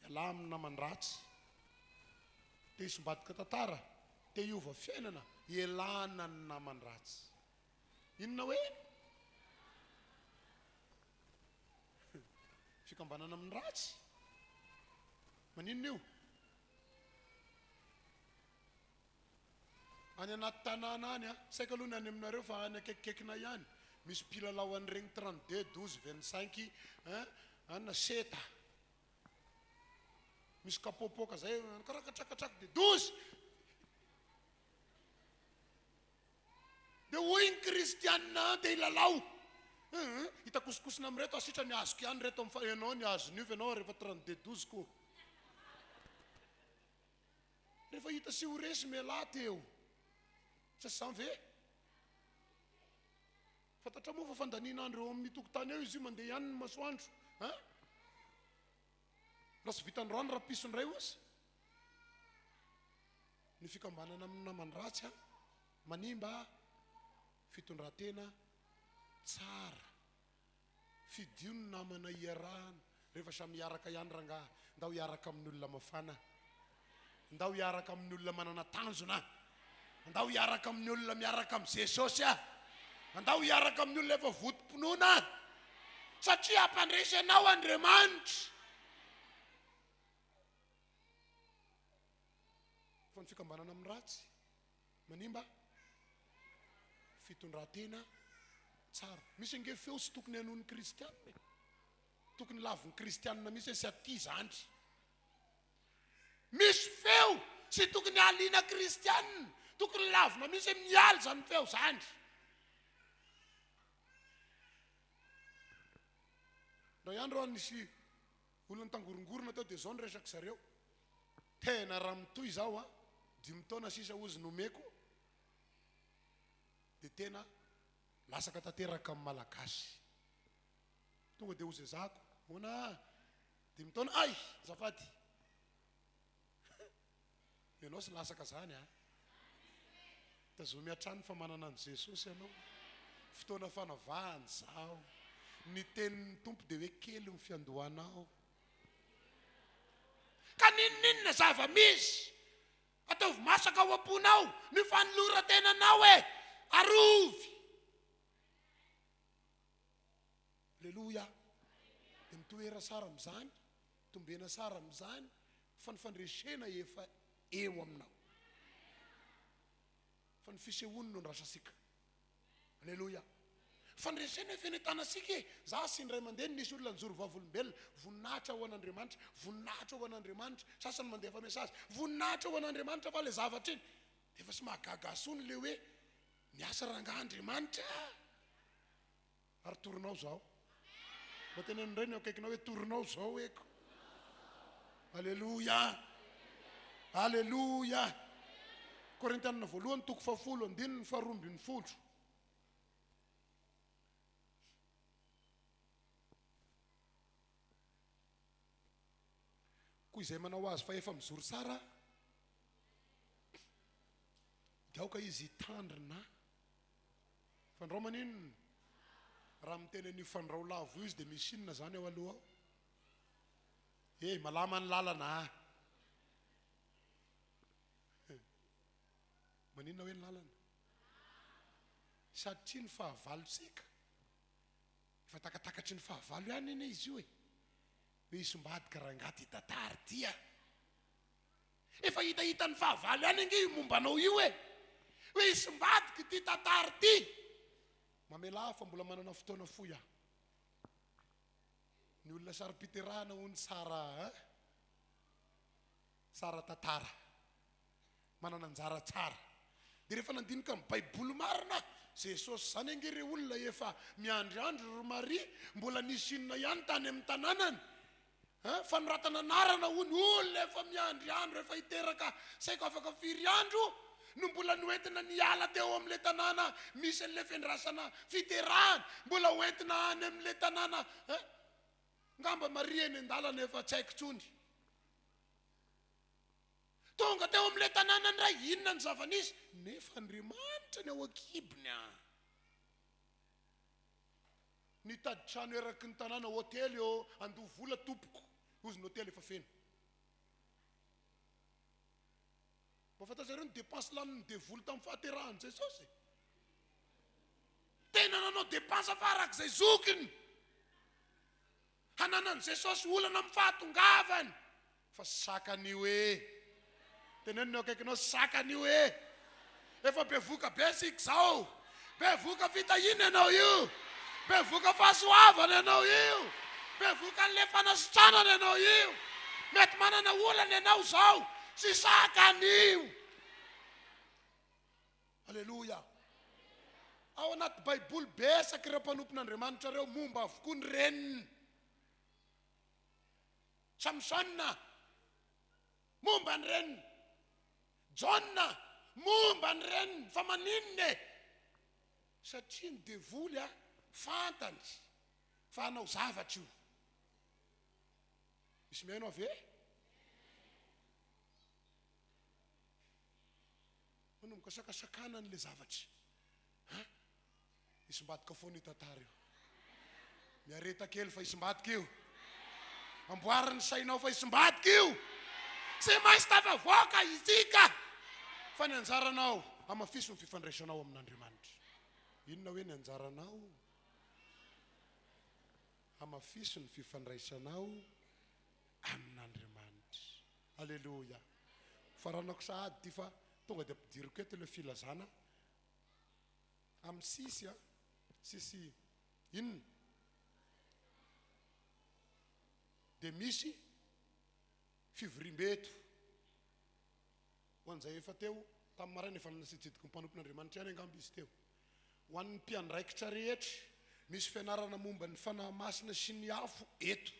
Ialahy amin'ny naman-dratsy. Te hisombadika tantara, te hiova fiainana, ialana ny naman-dratsy. Inona hoe? Fikambanana amin'ny ratsy. Maninona io? Any anaty tanàna any, tsy haiko aloha ny any aminareo fa any akaikikaikinay any, misy mpilalao an'ireny 32, 12, 25, hein, anona seta. Misy kapoapoaka zay, karakatrakatrak dia 12. Dia hoy ny kristianina an, dia hilalao. Hum, hitakosokosona amin'ireto aho sitrany azoko ihany ireto amin'ny fa ianao ny azon'io fa ianao rehefa 32 12 ko. Rehefa hita sy ho resy mialà teo. Tsy izany ve? Fantatrao moa fa fandaniana andro eo amin'ny tokotany eo izy io mandeha ihany ny masoandro. Hein? Raha tsy vita androany rapiso indray ozy. Ny fikambanana amin'ny naman-dratsy an, manimba fitondran-tena tsara. Fidio ny namana iarahana. Rehefa samy hiaraka ihany rangaha, ndao hiaraka amin'ny olona mafana. Ndao hiaraka amin'ny olona manana tanjona. Andao hiaraka amin'ny olona miaraka amin'i Jesosy ah. Andao hiaraka amin'ny olona efa votom-pinoana. Satria hampandresy anao Andriamanitra. Fa ny fikambanana amin'ny ratsy manimba fitondran-tena tsara. Misy ange feo tsy tokony henoin'ny kristianina e. Tokony lavin'ny kristianina mihitsy hoe tsy aty zandry. Misy feo tsy tokony haliana kristianina, tokony lavina mihitsy hoe miala izany feo izany. Indray andro aho nisy olona nitangorongorona teo dia izao ny resak'i zareo. Tena raha mitohy izao an, dimy taona sisa hozy nomeko dia tena lasaka tanteraka amin'ny Malagasy. Tonga dia hozezahako, ahoana? Dimy taona, ay! Azafady. Ianao sy lasaka zany a. Tazomy hatrany fa manana an'i Jesosy ianao. Fotoana fanavahana izao. Ny tenin'ny Tompo dia hoe kely ny fiandohanao. Ka n'inon'inona zava-misy, ataovy masaka ao am-ponao ny fanoloran-tenanao e! Arovy! Aleloia! Dia mitoera sara amin'izany, tombena sara amin'izany, fa ny fandresena efa eo aminao. Fa ny fisehoany no andrasantsika. Aleloia. Fandresena efa eny an-tanantsika e. Za sy ny ray aman-dreny nisy olona nijoro vavolombelona. Voninahitra ho an'Andriamanitra. Voninahitra ho an'Andriamanitra. Sasany mandefa message. Voninahitra ho an'Andriamanitra fa le zavatra iny. Dia efa tsy mahagaga ahy tsony le hoe miasa rangaha Andriamanitra. Ary torinao zao. Mba teneno indray ny eo akaikinao hoe torinao zao eko. Aleloia. Aleloia. Korintianina voalohany toko fahafolo andininy faharoa ambin'ny folo. Koa izay manao azy fa efa mijoro tsara dia aoka izy hitandrina Fandrao maninona? Raha miteny an'io fandrao lavo io izy dia misy inona izany ao aloha ao? Eh, malama ny lalana ah. Maninona hoe ny lalana? Satria ny fahavalontsika efa takatakatry ny fahavalo ihany anie izy io e. Hoe hisombadika rangahy ty tantara ty ah. Efa hitahitan'ny fahavalo ihany ange io momba anao io e! Hoe hisombadika ity tantara ity. Mamelà ahy fa mbola manana fotoana fohy aho. Ny olona saro-piterahana hono tsara hein? Tsara tantara. Manana anjara tsara. Dia rehefa nandinika ny baiboly marina aho, Jesosy izany ange re olona efa miandry andro ry Maria, mbola nisy inona ihany tany amin'ny tanànany. Hein? Fanoratana anarana hono, olona efa miandry andro, efa hiteraka tsy haiko afaka firy andro no mbola noentina niala teo amin'ilay tanàna misy an'ilay fiandrasana fiterahana, mbola hoentina any amin'ilay tanàna hein? Ngamba Maria eny an-dalana efa tsy haiko intsony. Tonga teo amin'ilay tanàna indray, inona ny zava-nisy? Nefa Andriamanitra ny ao an-kibony an! Nitady trano eraky ny tanàna, hotely ô, andoa vola tompoko, hozy ny hotely efa feno. Mba fantatrareo ny dépense lanin'ny devoly tamin'ny fahaterahan'i Jesosy? Tena nanao dépense farak'izay zokiny. Hananan'i Jesosy olana amin'ny fahatongavany. Fa sakany io e! Teneno ny eo akaikinao, sakany io e! Efa bevoka be isika izao. Bevoka fitahiana ianao io. Bevoka fahasoavana ianao io. Bevoka an'ilay fanasitranana ianao io. Mety manana olana ianao izao. Tsy sakany io. Aleloia! Ao anaty Baiboly betsaka ireo mpanompon'Andriamanitra ireo momba avokoa ny reniny. Samsona, momba ny reniny. Jaona, momba ny reniny. Fa maninona e? Satria ny devoly a, fantany fa hanao zavatra io. Misy mihaino aho ve? Manomboka sakasakana an'ilay zavatra. Hein? Hisombadika foana io tantara io. Miareta kely fa hisombadika io. Amboary ny sainao fa hisombadika io. Tsy maintsy tafavoaka isika. Fa ny anjaranao, hamafiso ny fifandraisanao amin'Andriamanitra. Inona hoe ny anjaranao? Hamafiso ny fifandraisanao amin'Andriamanitra. Aleloia. Faranako sahady ity fa tonga dia ampidiriko eto ilay filazana amin'ny sisy a, sisy inona? Dia misy fivoriambe eto. Ho an'izay efa teo tamin'ny maraina efa nasitsidiky ny mpanompon'Andriamanitra ihany angamba izy teo. Ho an'ny mpiandraikitra rehetra, misy fianarana momba ny Fanahy Masina sy ny afo eto.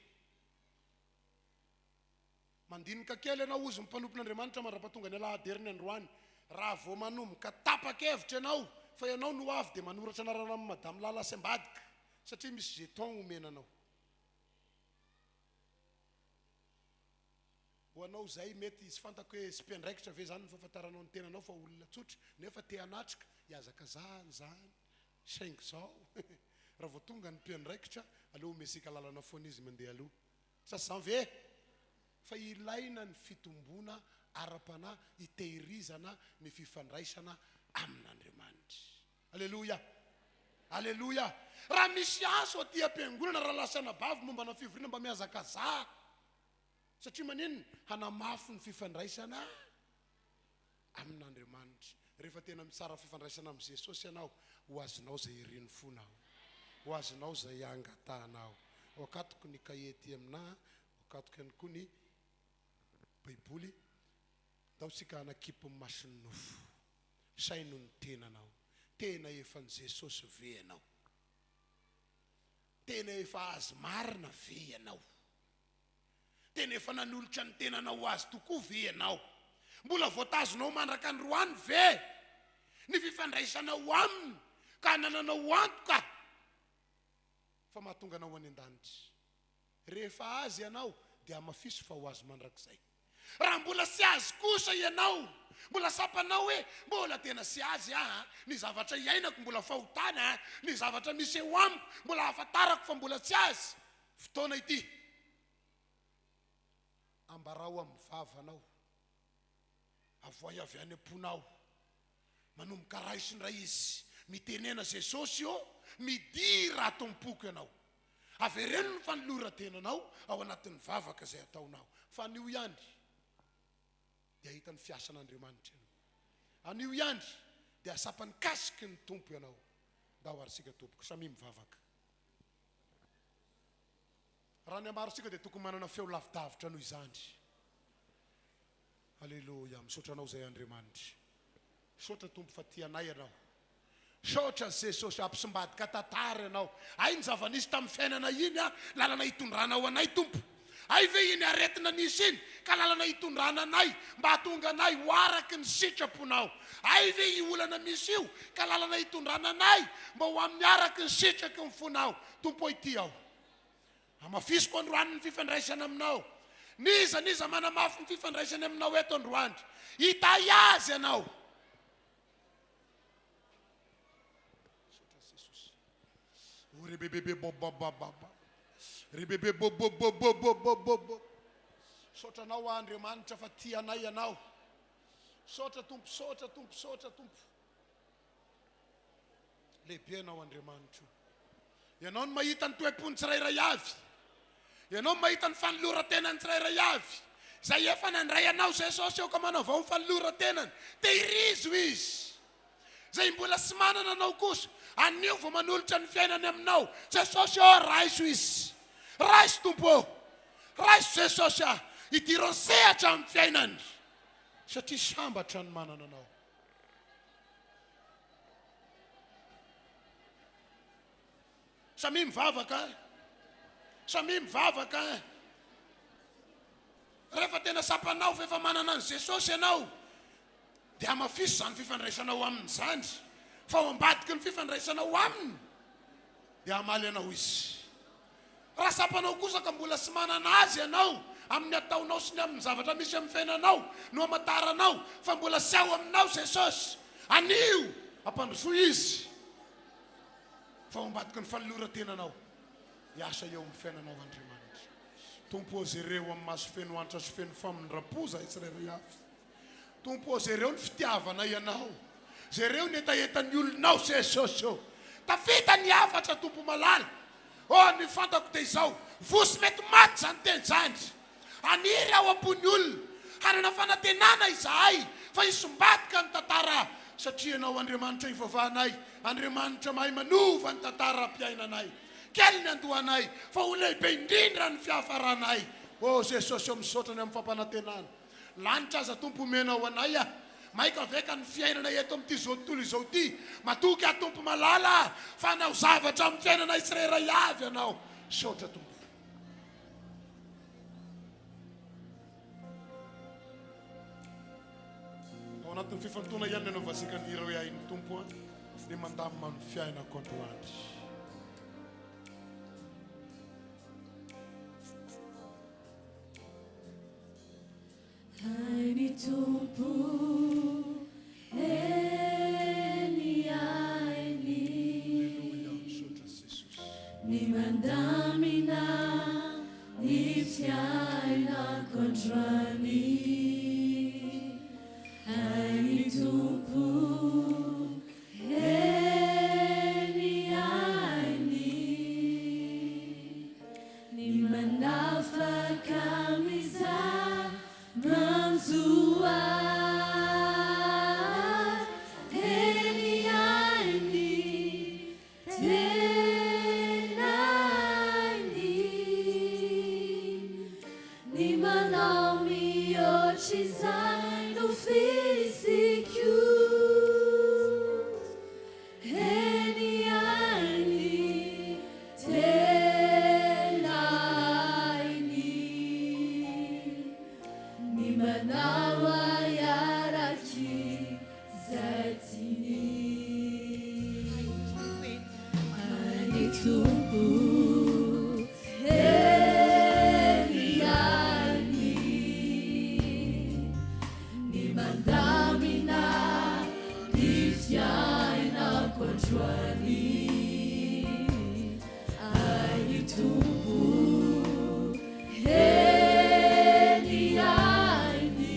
Mandinika kely ianao hozy ny mpanompon'Andriamanitra mandra-pahatonga ny alahady heriny androany. Raha vao manomboka tapa-kevitra ianao fa ianao no avy dia manoratra anarana amin'i Madame Lala sy ambadika satria misy jeton omena anao. Ho anao izay mety tsy fantako hoe tsy mpiandraikitra ve izany ny fahafantaranao ny tenanao fa olona tsotra nefa te hanatrika, hihazakazahana izany, saingy izao raha vao tonga ny mpiandraikitra aleo omesika lalana foana izy mandeha aloha. Sa tsy izany ve? Fa ilaina ny fitomboana ara-panahy hitehirizana ny fifandraisana amin'Andriamanitra. Aleloia! Aleloia! Raha misy antso aty am-piangonana rahalahy sy anabavy mombana fivoriana mba mihazakazaha. Satria maninona? Hanamafy ny fifandraisana amin'Andriamanitra. Rehefa tena mitsara fifandraisana amin'i Jesosy ianao, ho azonao izay irin'ny fonao. Ho azonao izay angatahanao. Ho akatoko ny kahie aty aminà, ho akatoko ihany koa ny Baiboly. Ndao isika hanakipy ny mason'ny nofo. Saino ny tenanao. Tena efa an'i Jesosy ve ianao? Tena efa Azy marina ve ianao? Tena efa nanolotra ny tenanao ho Azy tokoa ve ianao? Mbola voatazonao mandraka androany ve ny fifandraisanao Aminy ka anananao antoka fa mahatonga anao ho any an-danitra? Rehefa Azy ianao dia hamafiso fa ho Azy mandrakizay. Raha mbola tsy Azy kosa ianao, mbola tsapanao hoe mbola tena tsy Azy aho an, ny zavatra iainako mbola fahotana an, ny zavatra misy eo amiko mbola ahafantarako fa mbola tsy Azy, fotoana ity. Ambarao amin'ny vavanao, avoahy avy any am-ponao, manomboka raiso indray Izy, mitenena Jesosy ô, midira ato am-poko Ianao. Avereno ny fanoloran-tenanao ao anatin'ny vavaka izay ataonao. Fa anio ihany dia hahita ny fiasan'Andriamanitra ianao. Anio ihany dia hahatsapa ny kasiky ny Tompo ianao. Ndao ary isika tompoko, samia mivavaka. Raha ny hamarontsika dia tokony manana feo lavidavitra noho izany. Aleloia, misaotra anao izay Andriamanitra. Misaotra Tompo fa tia anay ianao. Misaotra Jesosy, hampisombadika tantara ianao. Hay ny zava-nisy tamin'ny fiainana iny a, lalana hitondranao anay Tompo. Hay ve iny aretina nisy iny ka lalana hitondrana anay mba hahatonga anay ho araky ny sitraponao. Hay ve io olana misy io ka lalana hitondrana anay mba ho amin'ny araky ny sitraky ny fonao. Tompo ô ity aho. Hamafisiko androany ny fifandraisana aminao. N'iza n'iza manamafy ny fifandraisany aminao eto androany, hitahy azy ianao. Misaotra Jesosy. O rebebebe bobabababa. Rebebe bobobobobobobobo. Misaotra anao aho Andriamanitra fa tia anay ianao. Misaotra Tompo, misaotra Tompo, misaotra Tompo. Lehibe Ianao Andriamanitro. Ianao no mahita ny toe-pon'ny tsirairay avy. Ianao no mahita ny fanoloran-tenan'ny tsirairay avy. Izay efa nandray Anao Jesosy eo ka manavao ny fanoloran-tenany. Tehirizo izy. Izay mbola tsy manana Anao kosa, anio vao manolotra ny fiainany aminao. Jesosy ô, raiso izy. Raiso Tompo ô. Raiso Jesosy ah. Idiro an-sehatra amin'ny fiainany. Satria sambatra ny manana Anao. Samia mivavaka eh. Samia mivavaka eh. Rehefa tena tsapanao fa efa manana an'i Jesosy ianao, dia hamafiso izany fifandraisanao aminy izany, fa ao ambadiky ny fifandraisanao aminy dia hamaly anao Izy. Raha tsapanao kosa ka mbola tsy manana Azy ianao, amin'ny ataonao sy ny amin'ny zavatra misy amin'ny fiainanao no hamantaranao fa mbola tsy ao aminao Jesosy. Anio, ampandrosoy Izy fa ao ambadiky ny fanoloran-tenanao, hiasa eo amin'ny fiainanao Andriamanitra. Tompo ô, jereo amin'ny maso feno antra sy feno famindram-po izahay tsirairay avy. Tompo ô jereo ny fitiavanay anao, jereo ny hetahetan'ny olonao Jesosy ô. Tafita ny hafatra Tompo malala ô, ny fantako dia izao, voa sy mety maty izany teny izany. Haniry ao am-pon'ny olona, hanana fanantenana izahay fa hisombadika ny tantara satria Ianao Andriamanitra ivavahanay, Andriamanitra mahay manova ny tantaram-piainanay. Kely ny andohanay fa ho lehibe indrindra ny fiafaranay. Ô Jesosy ô misaotra ny amin'ny fampanantenana. Lanitra aza Tompo omenao anay ah. Maika ve ka ny fiainana eto amin'ity zao tontolo izao ity. Matoky aho Tompo malala ah fa hanao zavatra amin'ny fiainanay tsirairay avy Ianao. Misaotra Tompo. Ao anatin'ny fifantohana ihany ny anaovantsika ny hira hoe Hain'ny Tompo ah ny mandamina ny fiainako androany.
Hain'ny Tompo, eny hainy. Ny mandamina ny fiainako androany. Hain'ny Tompo, eny hainy. Ny manafaka amin'izay manjo ahy, eny hainy, tena hainy. Ny manao mihoatra izay nofisiko. Eny hainy, tena hainy, ny manao ahy arak'izay tiany. Hain'ny Tompo, eny hainy, Ny mandamina ny fiainako androany. Hain'ny Tompo, eny hainy.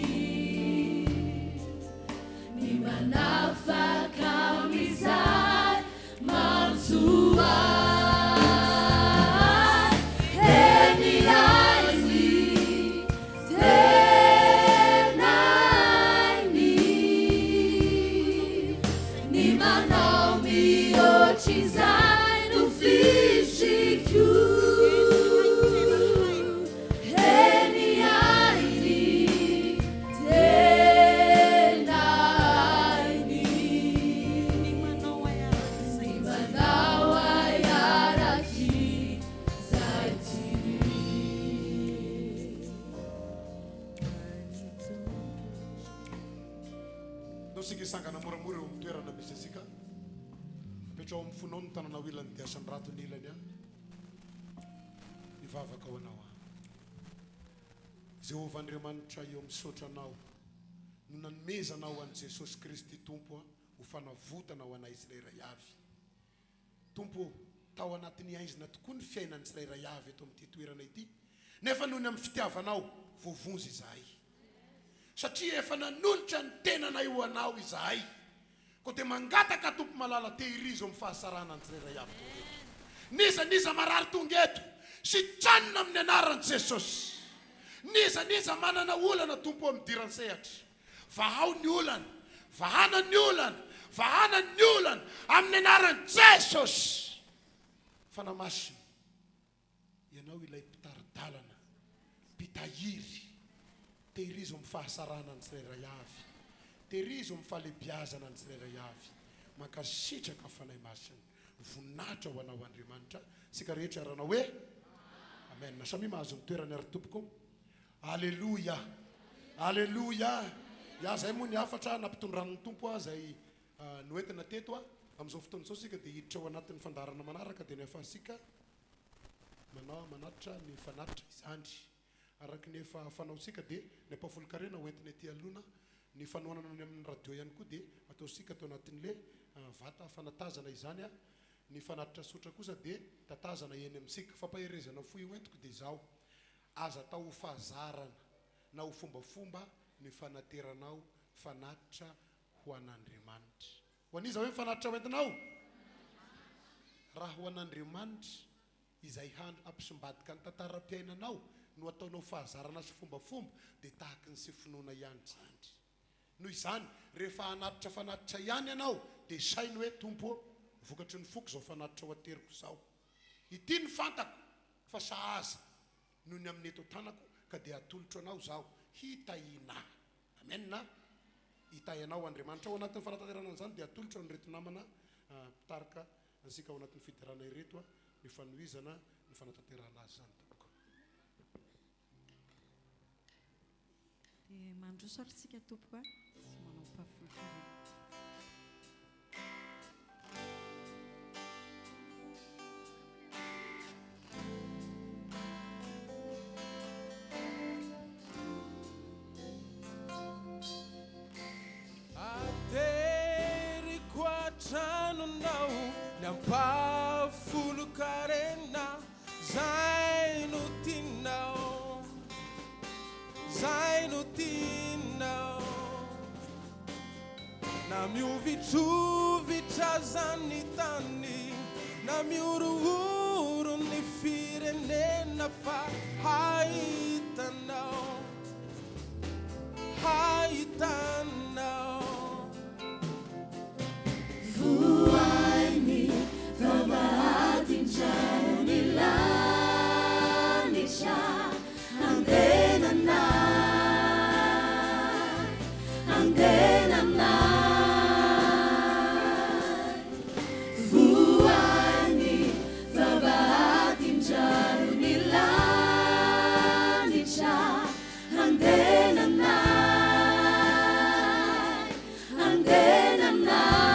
Ny manafaka amin'izay manjo ahy. Eny hainy, tena hainy. Ny manao mihoatra izay nofisiko. Eny hainy, tena hainy. Ny manao ahy arak'izay tiany.
Ndao isika hisangana moramora eo amin'ny toerana misy antsika. Apetraho amin'ny fonao ny tananao ilany dia asandrato ny ilany an. Hivavaka ho anao aho. Jehovah Andriamanitra eo misaotra anao no nanomezanao an'i Jesosy Kristy Tompo ho fanavotana ho anay tsirairay avy. Tompo ô, tao anatin'ny haizina tokoa ny fiainan'ny tsirairay avy eto amin'ity toerana ity, nefa noho ny amin'ny fitiavanao, voavonjy izahay. Satria efa nanolotra ny tenanay ho Anao izahay. Koa dia mangataka Tompo malala tehirizo amin'ny fahasarahana ny tsirairay avy tonga eto. N'iza n'iza marary tonga eto, sitranina amin'ny anaran'i Jesosy. N'iza n'iza manana olana Tompo ô midira an-tsehatra. Vahao ny olana, vahana ny olana, vahana ny olana amin'ny anaran'i Jesosy. Fanahy Masina, Ianao ilay mpitari-dalana, mpitahiry. Tehirizo amin'ny fahasarahana ny tsirairay avy. Tehirizo amin'ny fahalehibiazana ny tsirairay avy. Mankasitraka Fanahy Masina. Voninahitra ho Anao Andriamanitra. Isika rehetra hiara-hanao hoe, Amen. Samia mahazo ny toerany ary tompoko. Aleloia! Aleloia! Ya, zay moa ny hafatra nampitondran'ny Tompo ahy izay noentina teto. Amin'izao fotoana izao isika dia hiditra ao anatin'ny fandaharana manaraka dia ny ahafahantsika manao manatitra ny fanatitra izany. Araka ny efa fanaontsika dia ny ampahafolon-karena ho entina ety anoloana, ny fanohanana ny amin'ny radio ihany koa dia ataontsika ato anatin'ilay vata fanatazana izany. Ny fanatitra sotra kosa dia tatazana eny amintsika. Fampaherezana fohy ho entiko dia izao, Aza atao ho fahazarana na ho fombafomba ny fanateranao fanatitra ho an'Andriamanitra. Ho an'iza hoe ny fanatitra hoentinao? Raha ho an'Andriamanitra, izay hany hampisombadika ny tantaram-piainanao no ataonao fahazarana sy fombafomba, dia tahaky ny tsy finoana ihany izany. Noho izany, rehefa hanatitra fanatitra ihany ianao, dia saino hoe, Tompo ô, vokatry ny foko izao fanatitra ho ateriko izao. Ity no fantako fa sahaza noho ny amin'ny eto an-tanako ka dia atolotro anao izaho hitahiana ahy. Amen a! Hitahy anao Andriamanitra. Ao anatin'ny fanatanterahana an'izany dia atolotro an'ireto namana mpitarika antsika ao anatin'ny fiderana ireto ny fanohizana ny fanatanterahana azy izany tompoko.
Dia mandroso ary tsika tompoko a, sy manao mpahafolon-karena.
Ny ampahafolon-karena zay no tianao, zay no tianao. Na mihovitrovitra aza ny tany, na mihorohoro ny firenena fa hahitanao, hahitanao.
Vohay ny vavahadin-tranon'ny lanitra handenanay, handenanay. Vohay ny vavahadin-tranon'ny lanitra handenanay, handenanay.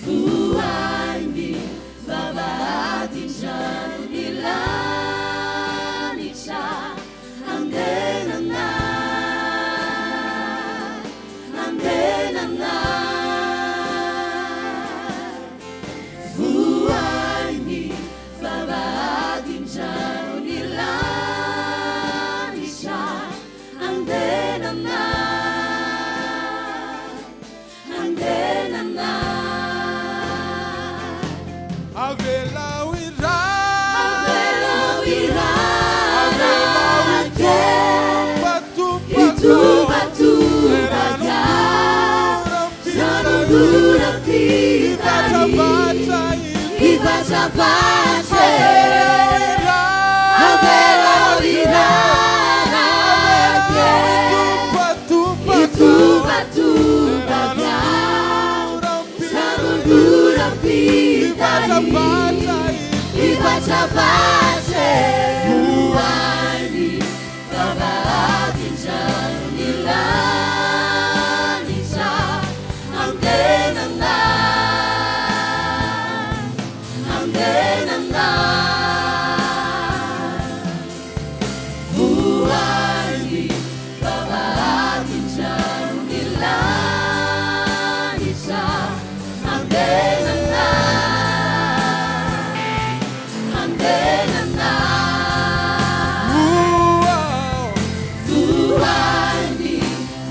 Vohay ny vavahadin-tranon'ny lanitra handenanay, handenanay. Vohay ny vavahadin-tranon'ny lanitra handenanay, handenanay.
Avelao hiraraka,
Avelao hiraraka,
hitopatopaka,
hitopatopaka, ranonoram-pitahy, hivatravatra. Avelao hiraraka, hitopatopaka, ranonoram-pitahy, hivatravatra. Vohay ny vavahadin-tranon'ny lanitra handenanay, handenanay. Vohay ny vavahadin-tranon'ny lanitra handenanay, handenanay. Vohay ny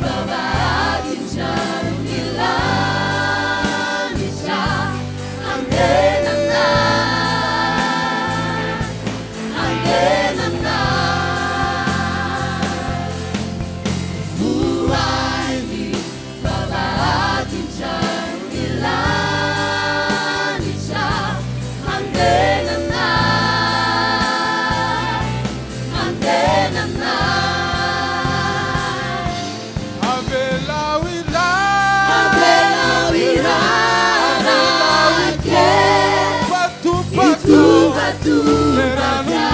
vavahadin-tranon'ny lanitra handenanay, handenanay. Vohay ny vavahadin-tranon'ny lanitra handenanay, handenanay.
Avelao hiraraka,
Avelao hiraraka, hitopatopaka,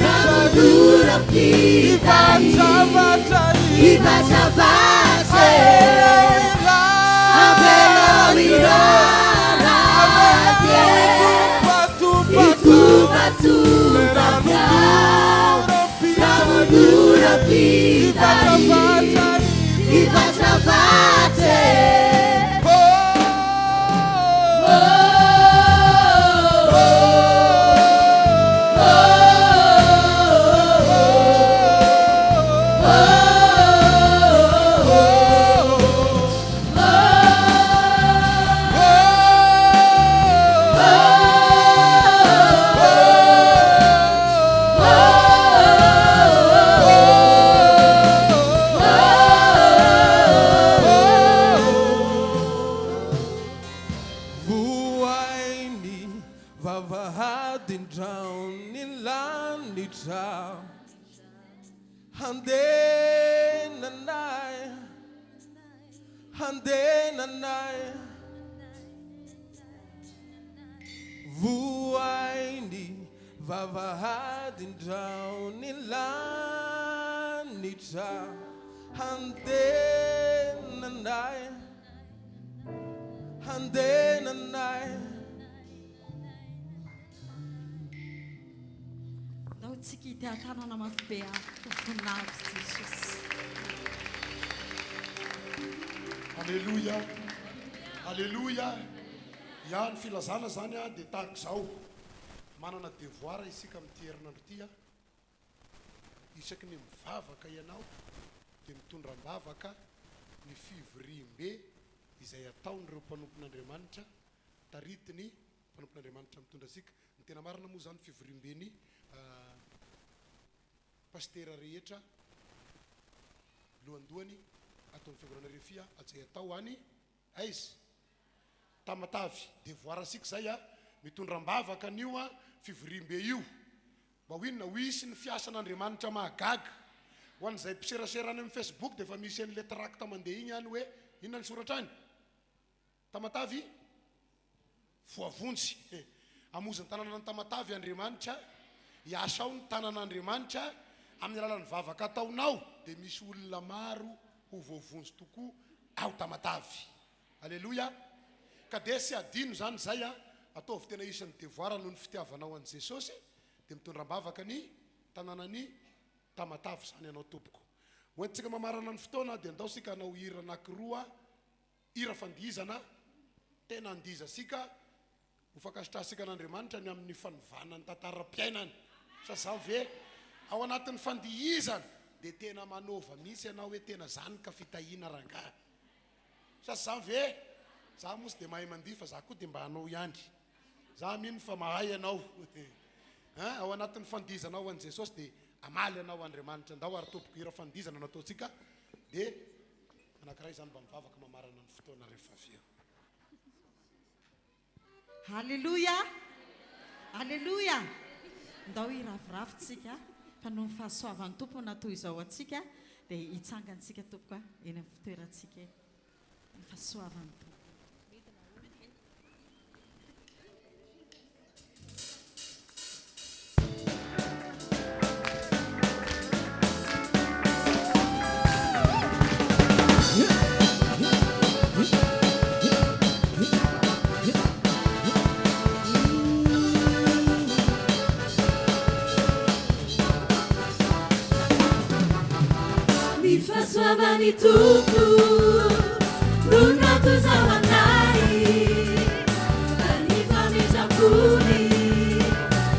ranonoram-pitahy, hivatravatra. Avelao hiraraka, hitopatopaka, ranonoram-pitahy, hivatravatra.
Vohay ny vavahadin-tranon'ny lanitra handenanay, handenanay. Vohay ny vavahadin-tranon'ny lanitra handenanay, handenanay.
Ndao tsika hiteha-tanana mafy be a ho voninahitry Jesosy.
Alléluia. Aleloia! Ya, ny filazana izany dia tahaka izao, manana devoir isika amin'ity herinandro ity an, isaky ny mivavaka ianao dia mitondra am-bavaka ny fivoriambe izay ataon'ireo mpanompon'Andriamanitra, taritin'ny mpanompon'Andriamanitra mitondra antsika. Ny tena marina moa izany fivoriamben'ny pasitera rehetra lohandohany ato amin'ny fiangonana Refia izay atao any aiza? Tamatave. Devoir antsika izay a, mitondra am-bavaka an'io a fivoriambe io. Mba ho inona? Ho hisy ny fiasan'Andriamanitra mahagaga. Ho an'izay mpiserasera any amin'ny Facebook dia efa misy an'ilay tract mandeha iny any hoe inona ny soratra any? Tamatave voavonjy. Hamonjy ny tanànan'i Tamatave Andriamanitra, hiasa ao ny tanan'Andriamanitra, amin'ny alalan'ny vavaka ataonao dia misy olona maro ho voavonjy tokoa ao Tamatave. Aleloia! Ka dia tsy adino izany izay a, ataovy tena isan'ny devoir noho ny fitiavanao an'i Jesosy dia mitondra am-bavaka ny tanànan'i Tamatave izany ianao tompoko. Ho entintsika mamarana ny fotoana dia andao isika hanao hira anankiroa. Hira fandihizana, tena andihizantsika ho fankasitrahantsika an'Andriamanitra ny amin'ny fanovana ny tantaram-piainany. Sa zany ve? Ao anatin'ny fandihizana dia tena manova mihitsy ianao hoe tena zany ka fitahiana rangahy. Sa zany ve? Za moa tsy dia mahay mandihy fa za koa dia mba hanao ihany. Za mino fa mahay ianao. Hein? Ao anatin'ny fandihizanao ho an'i Jesosy dia hamaly anao Andriamanitra. Ndao ary tompoko hira fandihizana no ataontsika dia Anankiray izany mba mivavaka mamarana ny fotoana rehefa avy eo.
Haleloia! Aleloia! Ndao hiraviravy tsika fa noho ny fahasoavan'ny Tompo no natoy izao antsika dia hitsangan-tsika tompoko a eny amin'ny fitoerantsika eny. Ny fahasoavan'ny Tompo.
Ny fahasoavan'ny Tompo no natozao anay. Fa ny famindram-pony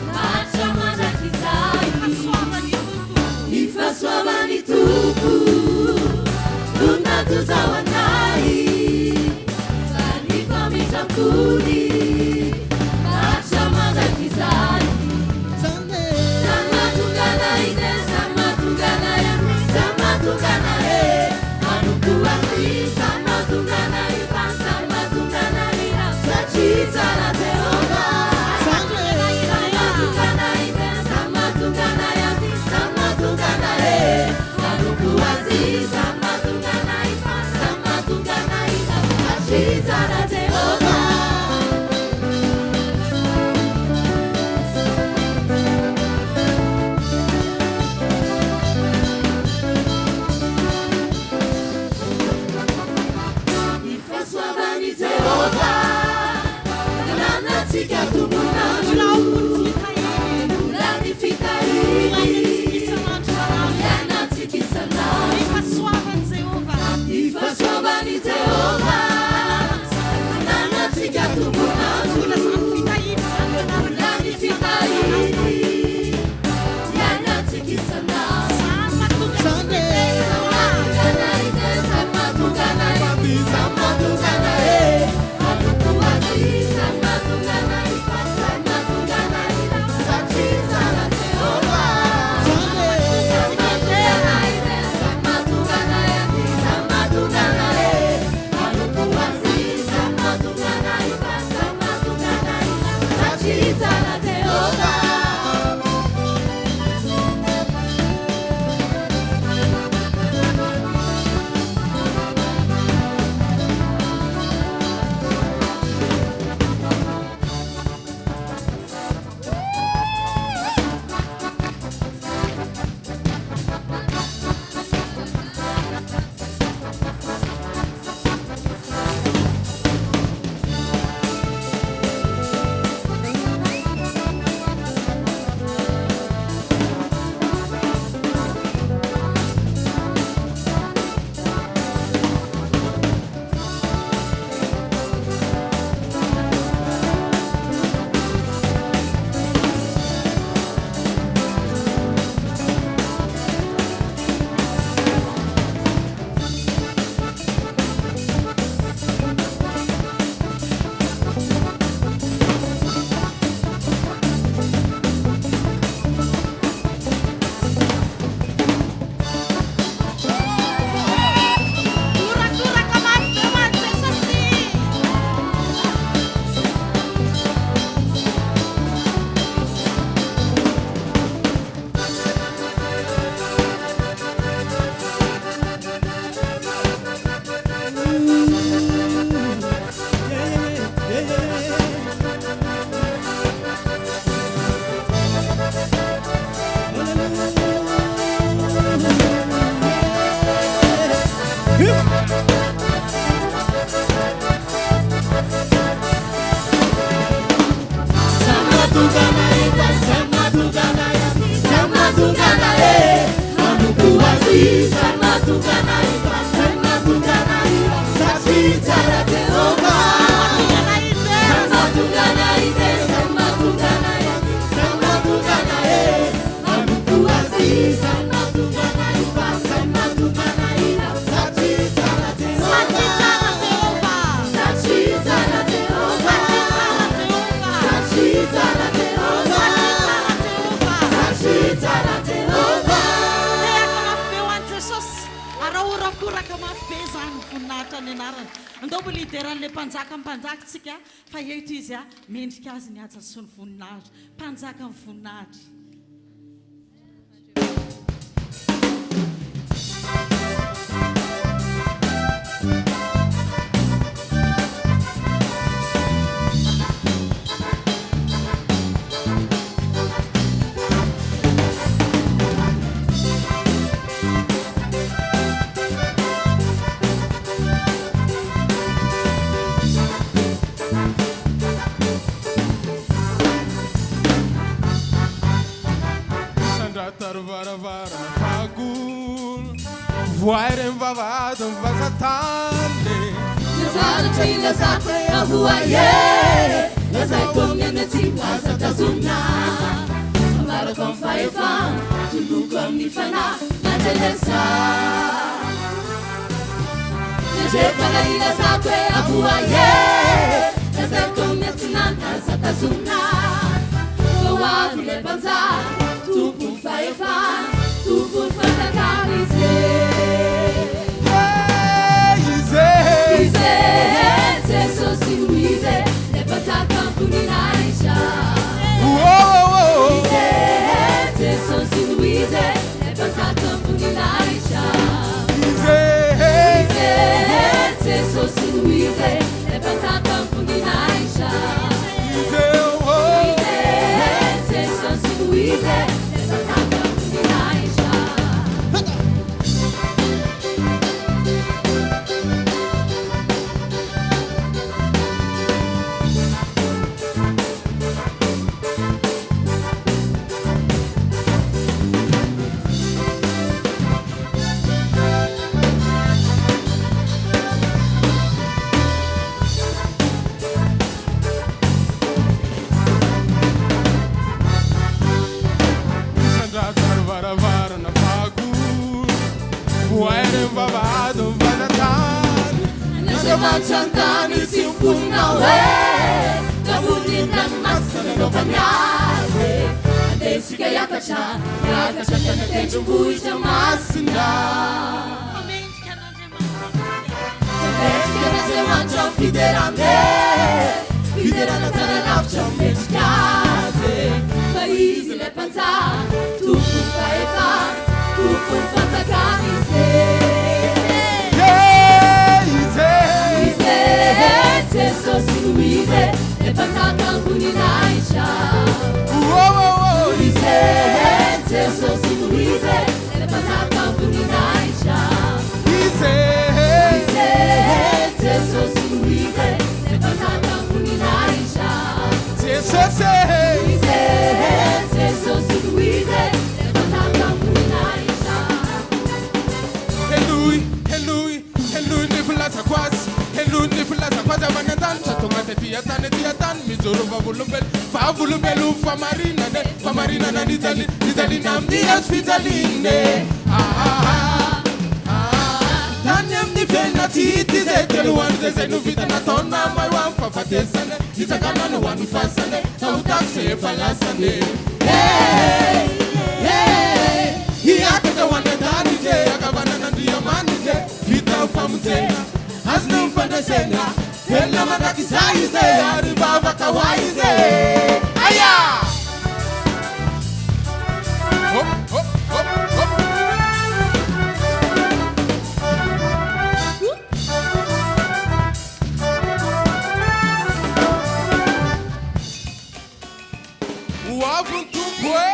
maharitra mandrakizay. Ny fahasoavan'ny Tompo no natozao anay. Fa ny famindram-pony maharitra mandrakizay. Samy mahatonga anay, samy mahatonga anay, samy mahatonga anay e. Manompo azy, samy mahatonga anay, fa samy mahatonga anay, satria tsara Jehovah. Samy mahatonga anay, samy mahatonga anay, samy mahatonga anay e. Manompo azy, samy mahatonga anay, fa samy mahatonga anay, satria tsara Jehovah. Ny fahasoavan'i Jehovah ananantsika tombon'andro. Mbola ny fitahiany iainantsika isan'andro. Ny fahasoavan'i Jehovah.
Tehaka mafy be ho an'i Jesosy ary ahorakoraka mafy be izany voninahitra ny anarany. Andao mbola hidera an'ilay Mpanjakan'ny mpanjaka isika fa eto Izy a, mendrika Azy ny haja sy ny voninahitra. Mpanjakan'ny voninahitra.
Sandratra varavarana fahagola, voay reny vavahady ny vazantany.
Ny avaratra ilazako hoe avoaye, lazaiko amin'ny any atsimo aza tazomina. Ambarako amin'ny fahefana, toloko amin'ny fanahy, mandrenesa. Ny andrefana ilazako hoe avoaye, lazaiko amin'ny atsinanana aza tazomina. Fa ho avy ilay mpanjaka, tompon'ny fahefana, tompon'ny fanjakana izy e. Izy e, Jesosy no izy e, ilay mpanjaka voninahitra. Izy e, Jesosy no izy e, ilay mpanjaka voninahitra. Izy e, Jesosy no izy e, ilay mpanjaka voninahitra. Izy e, Jesosy no izy e, ilay mpanjaka voninahitra.
Sandratra varavarana fahagola, voay reny vavahady ny vazantany.
Andriamanitra an-tany sy ny mponina ao e, ka vonina ny masina nanaovany azy e. Andeha isika hiakatra, hiakatra hatrany an-tendrombohitra masina.
Fa mendrika an'Andriamanitra.
Fa mendrika an'Andriamanitra ny fiderana e, fiderana tsara lavitra ny mendrika azy e. Fa izy ilay mpanjaka, tompon'ny fahefana, tompon'ny fanjakana izy e. Izy e, Jesosy no izy e, ilay mpanjaka voninahitra. Izy e, Jesosy no izy e, ilay mpanjaka voninahitra. Izy e, Jesosy no izy e, ilay mpanjaka voninahitra. Izy e, Jesosy no izy e, ilay mpanjaka voninahitra.
Henoy, henoy, henoy ny filazako azy, henoy ny filazako azy avy any an-danitra tonga tety an-tany ety an-tany mijoro vavolombelo, vavolombelo famarinana e, famarinana nijali, nijaliana amin'ny hazo fijaliana e. Ah, ah, ah. Tany amin'ny fiainana tsy hita izay telo andro izay izay no vita nataona may ho amin'ny fahafatesana e, nitsanganana ho an'ny fasana e, nahotako izay efa lasana e. Hey, hey, hiakatra ho any an-danitra e, ankavanan'Andriamanitra e, vita ny famonjena, azony ny fandresena, velona mandrakizay izy e, ary mivavaka ho ahy izy e. Aya! Hop, hop, hop, hop. Ho avy ny Tompo e!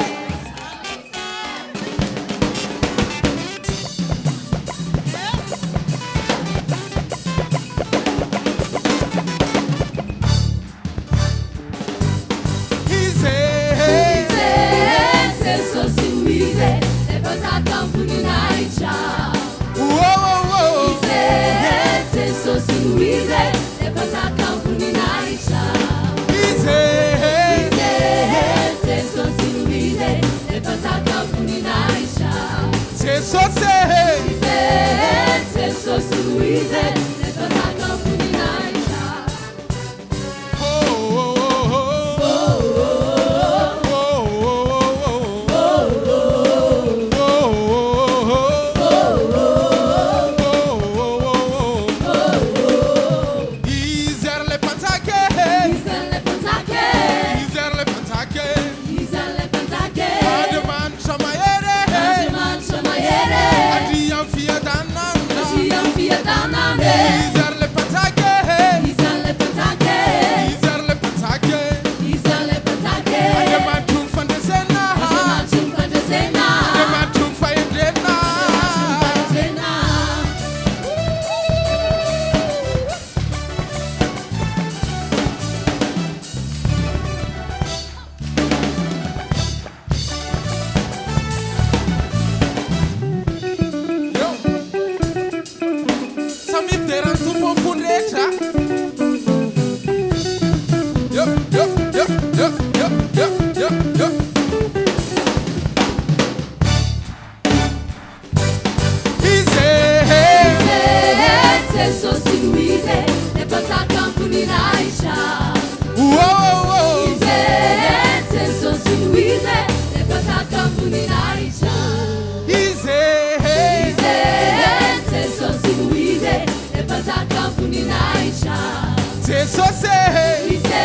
Jesosy no Izy e, Ilay Mpanjakan'ny voninahitra.
Izy e.
Izy e, Jesosy no Izy e, Ilay Mpanjakan'ny voninahitra.
Jesosy e.
Izy e, Jesosy no Izy e, Ilay Mpanjakan'ny voninahitra.
Izy ary ilay mpanjaka e.
Izy ilay Mpanjaka e.
Izy ary ilay mpanjaka e.
Izy ilay Mpanjaka e.
Andriamanitra mahery e.
Andriamanitra mahery e.
Andrian'ny fiadanana.
Andrian'ny fiadanana e.
Izy ary ilay mpanjaka e.
Izy ilay Mpanjaka e.
Izy ary ilay mpanjaka e.
Izy ilay Mpanjaka e.
Andriamanitry ny fandresena.
Andriamanitry ny fandresena.
Andriamanitry ny fahendrena.
Fahendrena.
Yo. Samy midera ny Tompo amin'ny fony rehetra. Yo, yo, yo, yo, yo, yo, yo, yo. Izy e.
Izy e, Jesosy no Izy e, Ilay Mpanjakan'ny voninahitra.
Oh, oh, oh.
Izy e, Jesosy no Izy e, Ilay Mpanjakan'ny voninahitra.
Izy e.
Izy e, Jesosy no Izy e, Ilay Mpanjakan'ny voninahitra.
Jesosy e.
Izy e,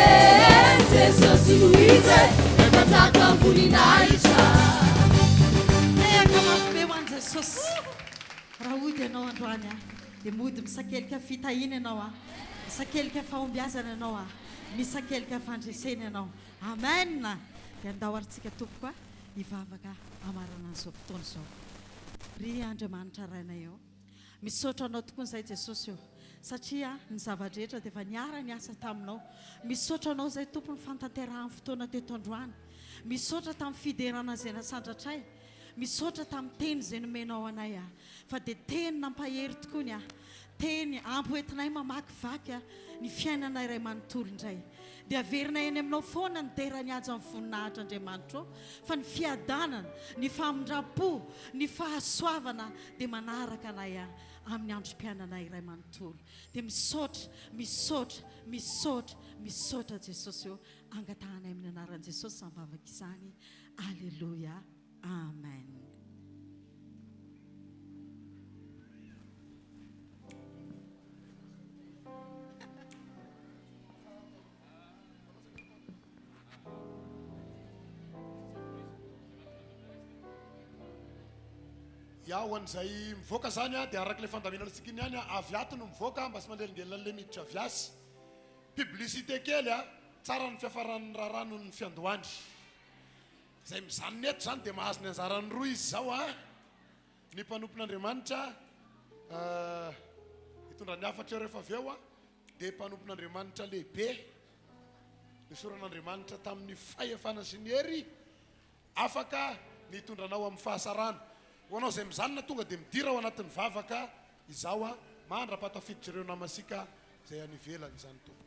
Jesosy no Izy e, Ilay Mpanjakan'ny voninahitra.
Tehaka mafy be ho an'i Jesosy. Raha hody ianao androany a, dia mody misakelika fitahiana ianao a, misakelika fahombiazana ianao a, misakelika fandresena ianao. Amen. Dia andao ary tsika tompoko a, hivavaka hamarana an'izao fotoana izao. Ry Andriamanitra Rainay ô, misaotra anao tokoa izay Jesosy ô, satria ny zava-drehetra dia efa niara-niasa taminao. Misaotra anao izay Tompo ny fantanterahan'ny fotoana teto androany. Misaotra tamin'ny fiderana izay nasandratray. Misaotra tamin'ny teny izay nomenao anay a, fa dia teny nampahery tokoa ny ahy. Teny ampy hoentinay mamakivaky a, ny fiainana iray manontolo indray. Dia averinay eny aminao foana ny dera ny haja ny voninahitra Andriamanitra ô, fa ny fiadanana, ny famindram-po, ny fahasoavana dia manaraka anay a, amin'ny androm-piainana iray manontolo. Dia misaotra, misaotra, misaotra, misaotra Jesosy ô, angatahanay amin'ny anaran'i Jesosy izany vavaka izany. Aleloia. Amen.
Ya, ho an'izay mivoaka zany a, dia araka ilay fandaminana antsika iny ihany a, avy ato no mivoaka mba tsy manelingelina an'ilay miditra avy asy. Publicité kely a, tsara ny fiafaran'ny raharaha noho ny fiandohany. Izay mizanona eto izany dia mahazo ny anjarany roa izy izao a. Ny mpanompon'Andriamanitra hitondra ny hafatra eo rehefa avy eo a, dia mpanompon'Andriamanitra lehibe, nesoran'Andriamanitra tamin'ny fahefana sy ny hery, afaka ny hitondra anao amin'ny fahasarana. Ho anao izay mizanona tonga dia midira ao anatin'ny vavaka izao a, mandra-pahatafiditra ireo namantsika izay any ivelany izany tompoko.